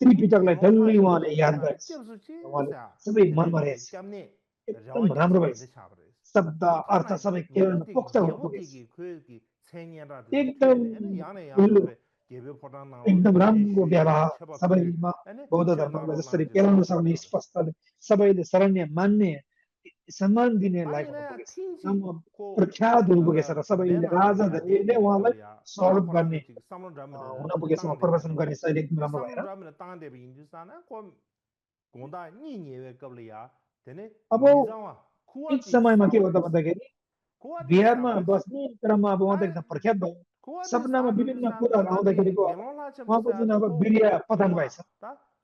Speaker 2: त्रिपिटकलाई डल्लै उहाँले याद गरेछ उहाँले सबै मनमा रहेछ एकदम राम्रो भएछ शब्द अर्थ सबै केवल पोख्त हुन पुगेछ एकदम एकदम राम्रो व्यवहार सबैमा बौद्ध धर्मलाई जसरी केलाउन सक्ने स्पष्ट सबैले शरण्य मान्ने सम्मान दिने लायक हुन पुगेछ प्रख्यात हुन पुगेछ र सबैले राजा धनीले उहाँलाई स्वागत गर्ने हुन पुगेछ प्रदर्शन गर्ने शैली एकदम राम्रो भएर अब एक समयमा के गर्दा भन्दाखेरि बिहारमा बस्ने क्रममा अब उहाँ त एकदम प्रख्यात भयो सपनामा विभिन्न कुराहरू आउँदाखेरिको उहाँको जुन अब वीर्य पतन भएछ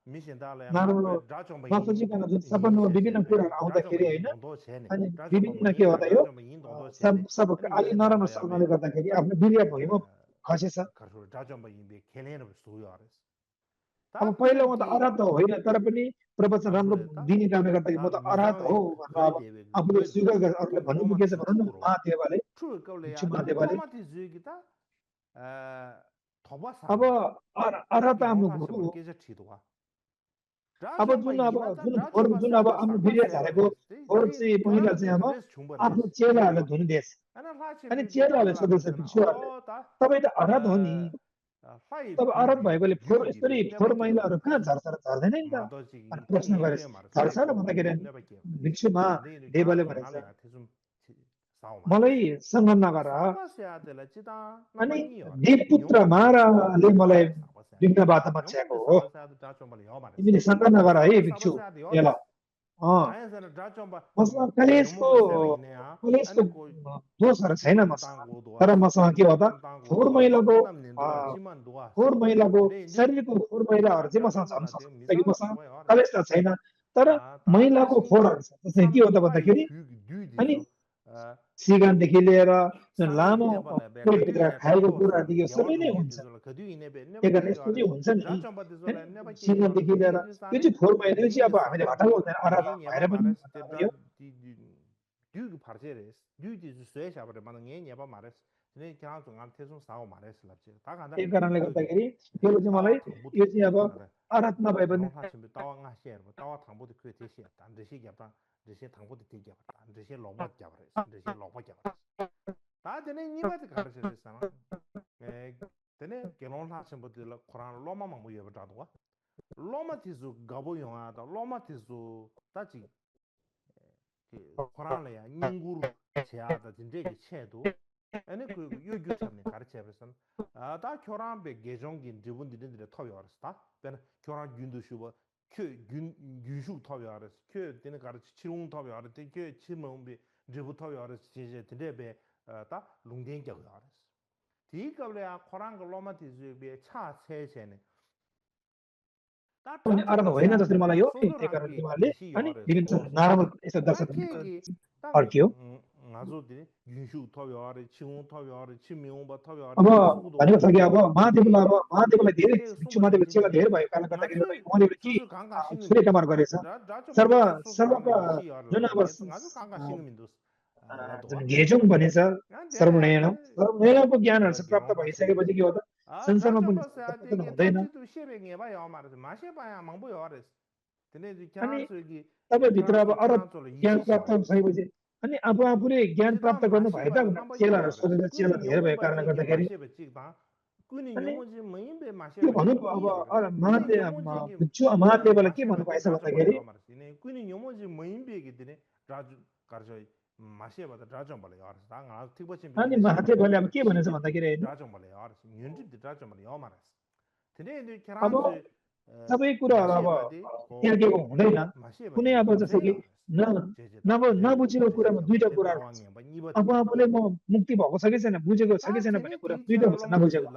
Speaker 2: नराम्रो नसोचिकन जुन सपनामा विभिन्न कुराहरू आउँदाखेरि होइन अनि विभिन्न के गर्दा यो सब अलि नराम्रो सपनाले गर्दाखेरि आफ्नो वीर्य भुइँमा खसेछ अब पहिला उहाँ त अराहत त होइन तर पनि प्रवचन राम्रो दिने कारणले गर्दाखेरि म त अराहत हो भनेर अब आफूले स्वीकार गरेर अरूले भन्नु पुगेछ भनौँ न महादेवले अब अराहत आफ्नो गुरु अब जुन अब आफ्नो वीर्य झारेको फोहोर चाहिँ महिला चाहिँ अब आफ्नो चेलाहरूलाई धुनिदिएछ अनि चेलाहरूले सोधेछ भिक्षुहरूले तपाईँ त अराहत हो नि तब अरब भएकोले फोहोर यसरी फोहोर मैलाहरू कहाँ झर्छ र झर्दैन नि त अनि प्रश्न गरेछ झर्छ र भन्दाखेरि भिक्षुमा देवले भनेछ मलाई सँग नगर अनि देवपुत्र महाराजले मलाई विघ्न बाटोमा छ्याएको हो तिमीले सँग नगर है भिक्षु ल मसँग कलेजको दोषहरू छैन मसँग तर मसँग के हो त फोहोर मैलाको शरीरको फोहोर मैलाहरू चाहिँ मसँग झर्न सक्छ किनकि मसँग कलेज त छैन तर मैलाको फोहोरहरू छ जस्तै के हो त भन्दाखेरि अनि सिगानदेखि लिएर जुन लामो पेटभित्र खाएको कुरादेखि सबै नै हुन्छ त्यही यस्तो चाहिँ हुन्छ नि सिगानदेखि लिएर यो चाहिँ फोहोर मैला यो चाहिँ अब हामीले हटाउनु हुँदैन अराध भएर पनि त्यही कारणले गर्दाखेरि त्यो चाहिँ मलाई यो चाहिँ अब अराध नभए पनि
Speaker 1: 아니 그 요규참네 가르쳐버선 다 교란배 개종긴 저분들이 터여었다. 그러나 교란 균도 슈버 균 유슈 터여었어. 그 되는 가르치 치롱 터여었다. 그 치몽비 저부 터여었어. 제제 드레베 다 롱den겨 알았어. 디가블야 코란 글로마티즈베 차 세세네.
Speaker 2: अनि अराध होइन जसरी मलाई यो त्यही कारण तिमीहरूले अनि विभिन्न नराम्रो यस्तो दर्शक अड्कियो अब भनेको छ कि अब महादेवलाई धेरै भिक्षु महादेव चेला धेरै भएको कारणले गर्दाखेरि उहाँले के सूर्यकुमार गरेछ सर्वका जुन अब जुन घेजोङ भनिन्छ सर्वनयनको ज्ञानहरू चाहिँ प्राप्त भइसकेपछि के हो त संसारमा पनि हुँदैन अनि तपाईँभित्र अब अरब ज्ञान प्राप्त भइसकेपछि अनि आफूले ज्ञान प्राप्त गर्नु भए त चेलाहरू सोधेर चेला धेरै भएको कारणले गर्दाखेरि के भन्नु अब महादेवलाई के भन्नु भएछ भन्दाखेरि अनि महादेवले अब के भनेछ भन्दाखेरि अब सबै कुराहरू अब त्यागेको हुँदैन कुनै अब जस्तो कि नबुझेको कुरामा दुईटा कुराहरू अब आफूले म मुक्ति भएको छ कि छैन बुझेको छ कि छैन भन्ने कुरा दुईटा हुन्छ नबुझेको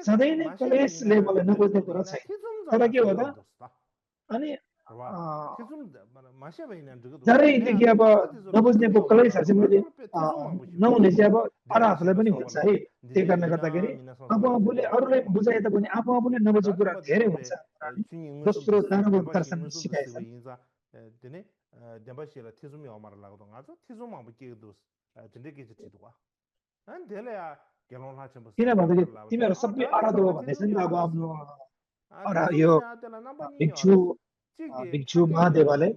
Speaker 2: सधैँ नै कलेजले मलाई नबुझ्ने कुरा छैन तर के हो त अनि
Speaker 1: 와 태좀 마셔봐 있는 저거
Speaker 2: जरे देखिए अब नबुझ्ने पोकलै छ चाहिँ मैले नहुने चाहिँ अब अराहरुलाई पनि हुन्छ है त्यही कारणले गर्दाखेरि आफू आफूले अरूलाई बुझाए तापनि आफू आफूले नबुझेको कुरा धेरै हुन्छ अनि दोस्रो नराम्रो दर्शन सिकाएछ
Speaker 1: 되네 demba시라 티좀이 어마라고 가서 티좀 안 붙게 dos 근데 के चाहिँ थिदुवा अनि त्यसले गेलोन हाछ बस
Speaker 2: किन भन्दाखेरि तिमीहरू सबै आराधो भन्दैछ नि अब आफ्नो अरा यो भिक्षु भिक्षु महादेवले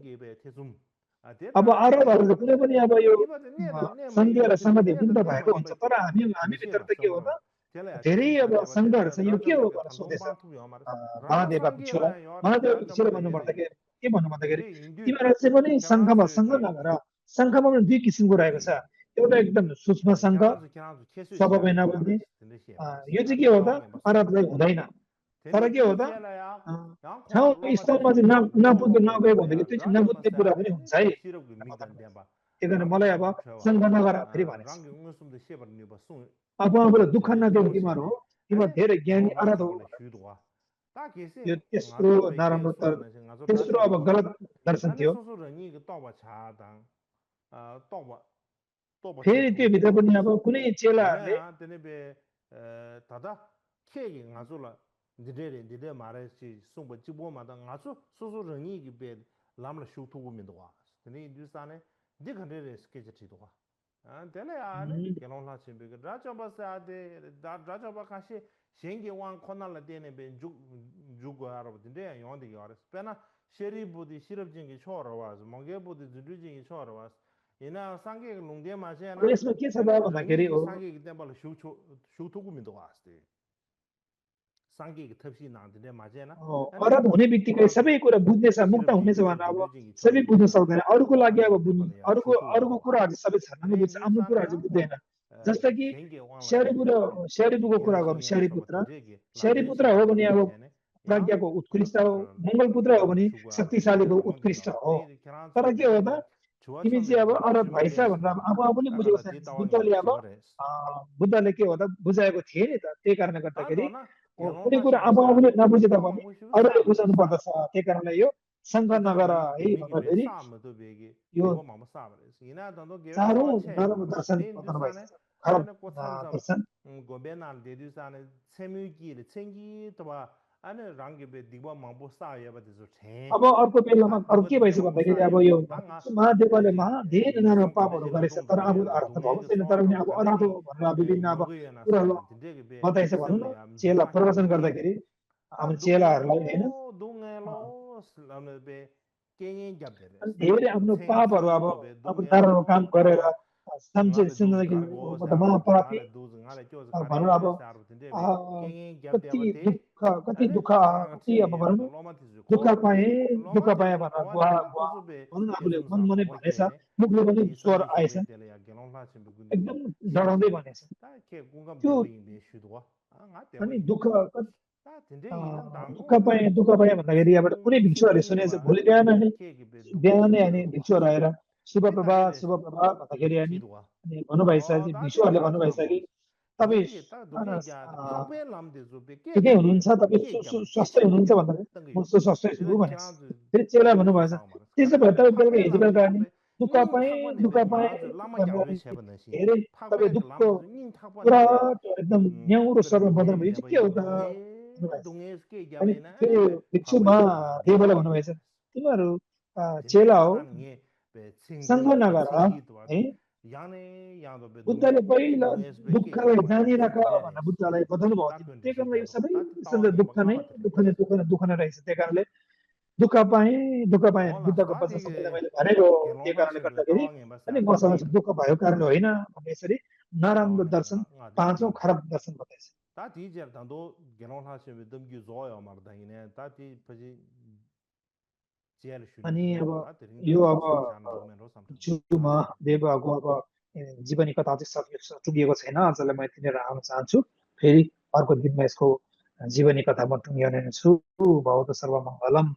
Speaker 2: अब आराधहरू त कुनै पनि अब यो सन्ध्या र समाधि जुन त भएको हुन्छ तर हामी भित्र त के हो त धेरै अब सङ्घहरू छ यो के हो भनेर सोधेछ महादेव भिक्षुलाई महादेव भिक्षुले भन्नु पर्दाखेरि के भन्नु भन्दाखेरि तिमीहरू चाहिँ पनि सङ्घमा सङ्घ नगर सङ्घमा पनि दुई किसिमको रहेको छ एउटा एकदम सूक्ष्म सङ्घ स्वभाव नबुझ्ने यो चाहिँ के हो त आराधलाई हुँदैन तर के हो त ठाउँ स्थलमा चाहिँ नपुग्यो नगयो भनेदेखि त्यो चाहिँ नबुझ्ने कुरा पनि हुन्छ है त्यही कारण मलाई अब सङ्घ नगर फेरि भनेको अब आफूलाई दुःख नदेऊ तिमीहरू हो तिमीहरू धेरै ज्ञानी आराध हो यो तेस्रो नराम्रो तेस्रो अब गलत दर्शन थियो फेरि त्यो भित्र पनि अब कुनै चेलाहरूले
Speaker 1: दिदे मारे छि 송보 지보마다 가서 소소르니 기베 람라 쇼토고민도 와 근데 인두산에 디간데 스케치도 와 되네 아니 게론라 침베 라자바사데 라자바 카시 셴게 왕 코날라 데네 베 주고 알아보던데 용데 요레 스페나 셰리부디 시럽진기 초로 와서 몽게부디 주주진기 초로 와서 이나 상게 농데 마세나
Speaker 2: यसमा के छ त भन्दाखेरि हो
Speaker 1: 상게 기대발 쇼토고민도 वास्ते सांघिक थप्सी नान्दिने माजेना
Speaker 2: अरब हुने बित्तिकै सबै कुरा बुझ्नेछ मुक्त हुनेछ भनेर अब सबै बुझ्न सक्दैन अरूको लागि अब बुझ्नु अरूको कुराहरु सबै छान्नु बुझ्छ आफ्नो कुराहरु बुझ्दैन जस्तो कि श्यारीपुको कुरा गरौँ श्यारीपुत्र हो भने अब प्रज्ञाको उत्कृष्ट हो मंगलपुत्र हो भने शक्तिशालीको उत्कृष्ट हो तर के हो त तिमी चाहिँ अब अरब भइछ भनेर आफू आफूले बुझेको छैन बुद्धले के हो त बुझाएको थिए नि त त्यही कारणले गर्दाखेरि कुनै कुरा आफू आफूले नबुझे तापनि अरूले बुझाउनु पर्दछ त्यही कारणले यो शङ्ख नगर है भन्दाखेरि यो चारौँ नराम्रो दर्शन बताउनु भएको छ खराब दर्शन अब अर्को बेलामा अरू के भएछ भन्दाखेरि अब यो महादेवले धेरै नराम्रो पापहरू गरेछ तर अब अर्थ भएको छैन तर पनि अब अनाथो भनेर विभिन्न अब कुराहरू बताइछ भनौँ न चेला प्रवचन गर्दाखेरि अब चेलाहरूलाई होइन धेरै आफ्नो पापहरू अब नराम्रो काम गरेर सम्झे जिन्दगी महापापी भनौँ अब कति दुःख कति अब भनौँ दुःख पाएँ भनेर भनौँ न आफूले मनै भनेछ मुखले पनि स्वर आएछ एकदम डराउँदै भनेछ त्यो अनि दुःख पाएँ भन्दाखेरि अब कुनै भिक्षुहरूले सुनेछ भोलि बिहानै अनि भिक्षुहरू आएर शुभ प्रभात भन्दाखेरि अनि भन्नुभएछ भिक्षुहरूले भन्नुभएछ कि तपाईँ ठिकै हुनुहुन्छ तपाईँ स्वस्थ हुनुहुन्छ भन्दाखेरि म स्वस्थ छु भनेको फेरि चेला भन्नुभएछ त्यसो भए तपाईँ बेलुका हिजो बेलुका अनि दुःख पाएँ धेरै तपाईँ दुःख पुरा एकदम न्याउरो स्वरमा बदल्नु भयो चाहिँ के हो त अनि फेरि भिक्षुमा देवले भन्नुभएछ तिमीहरू चेला हो सङ्घ नगर है बुद्धले पहिला दुःखलाई जानिराख भनेर बुद्धलाई बताउनु भएको थियो त्यही कारणले यो सबै दुःख नै रहेछ त्यही कारणले दुःख पाएँ बुद्धको वचन सम्झेर मैले भनेको त्यही कारणले गर्दाखेरि अनि मसँग दुःख भएको कारणले होइन भन्ने यसरी नराम्रो दर्शन पाँचौँ खराब दर्शन बताइछ अनि अब यो अब जुमा देवको अब जीवनी कथा चाहिँ टुङ्गिएको छैन अझलाई म यतिनिर आउन चाहन्छु फेरि अर्को दिनमा यसको जीवनी कथा म टुङ्ग्याउने छु भवतु सर्वमङ्गलम्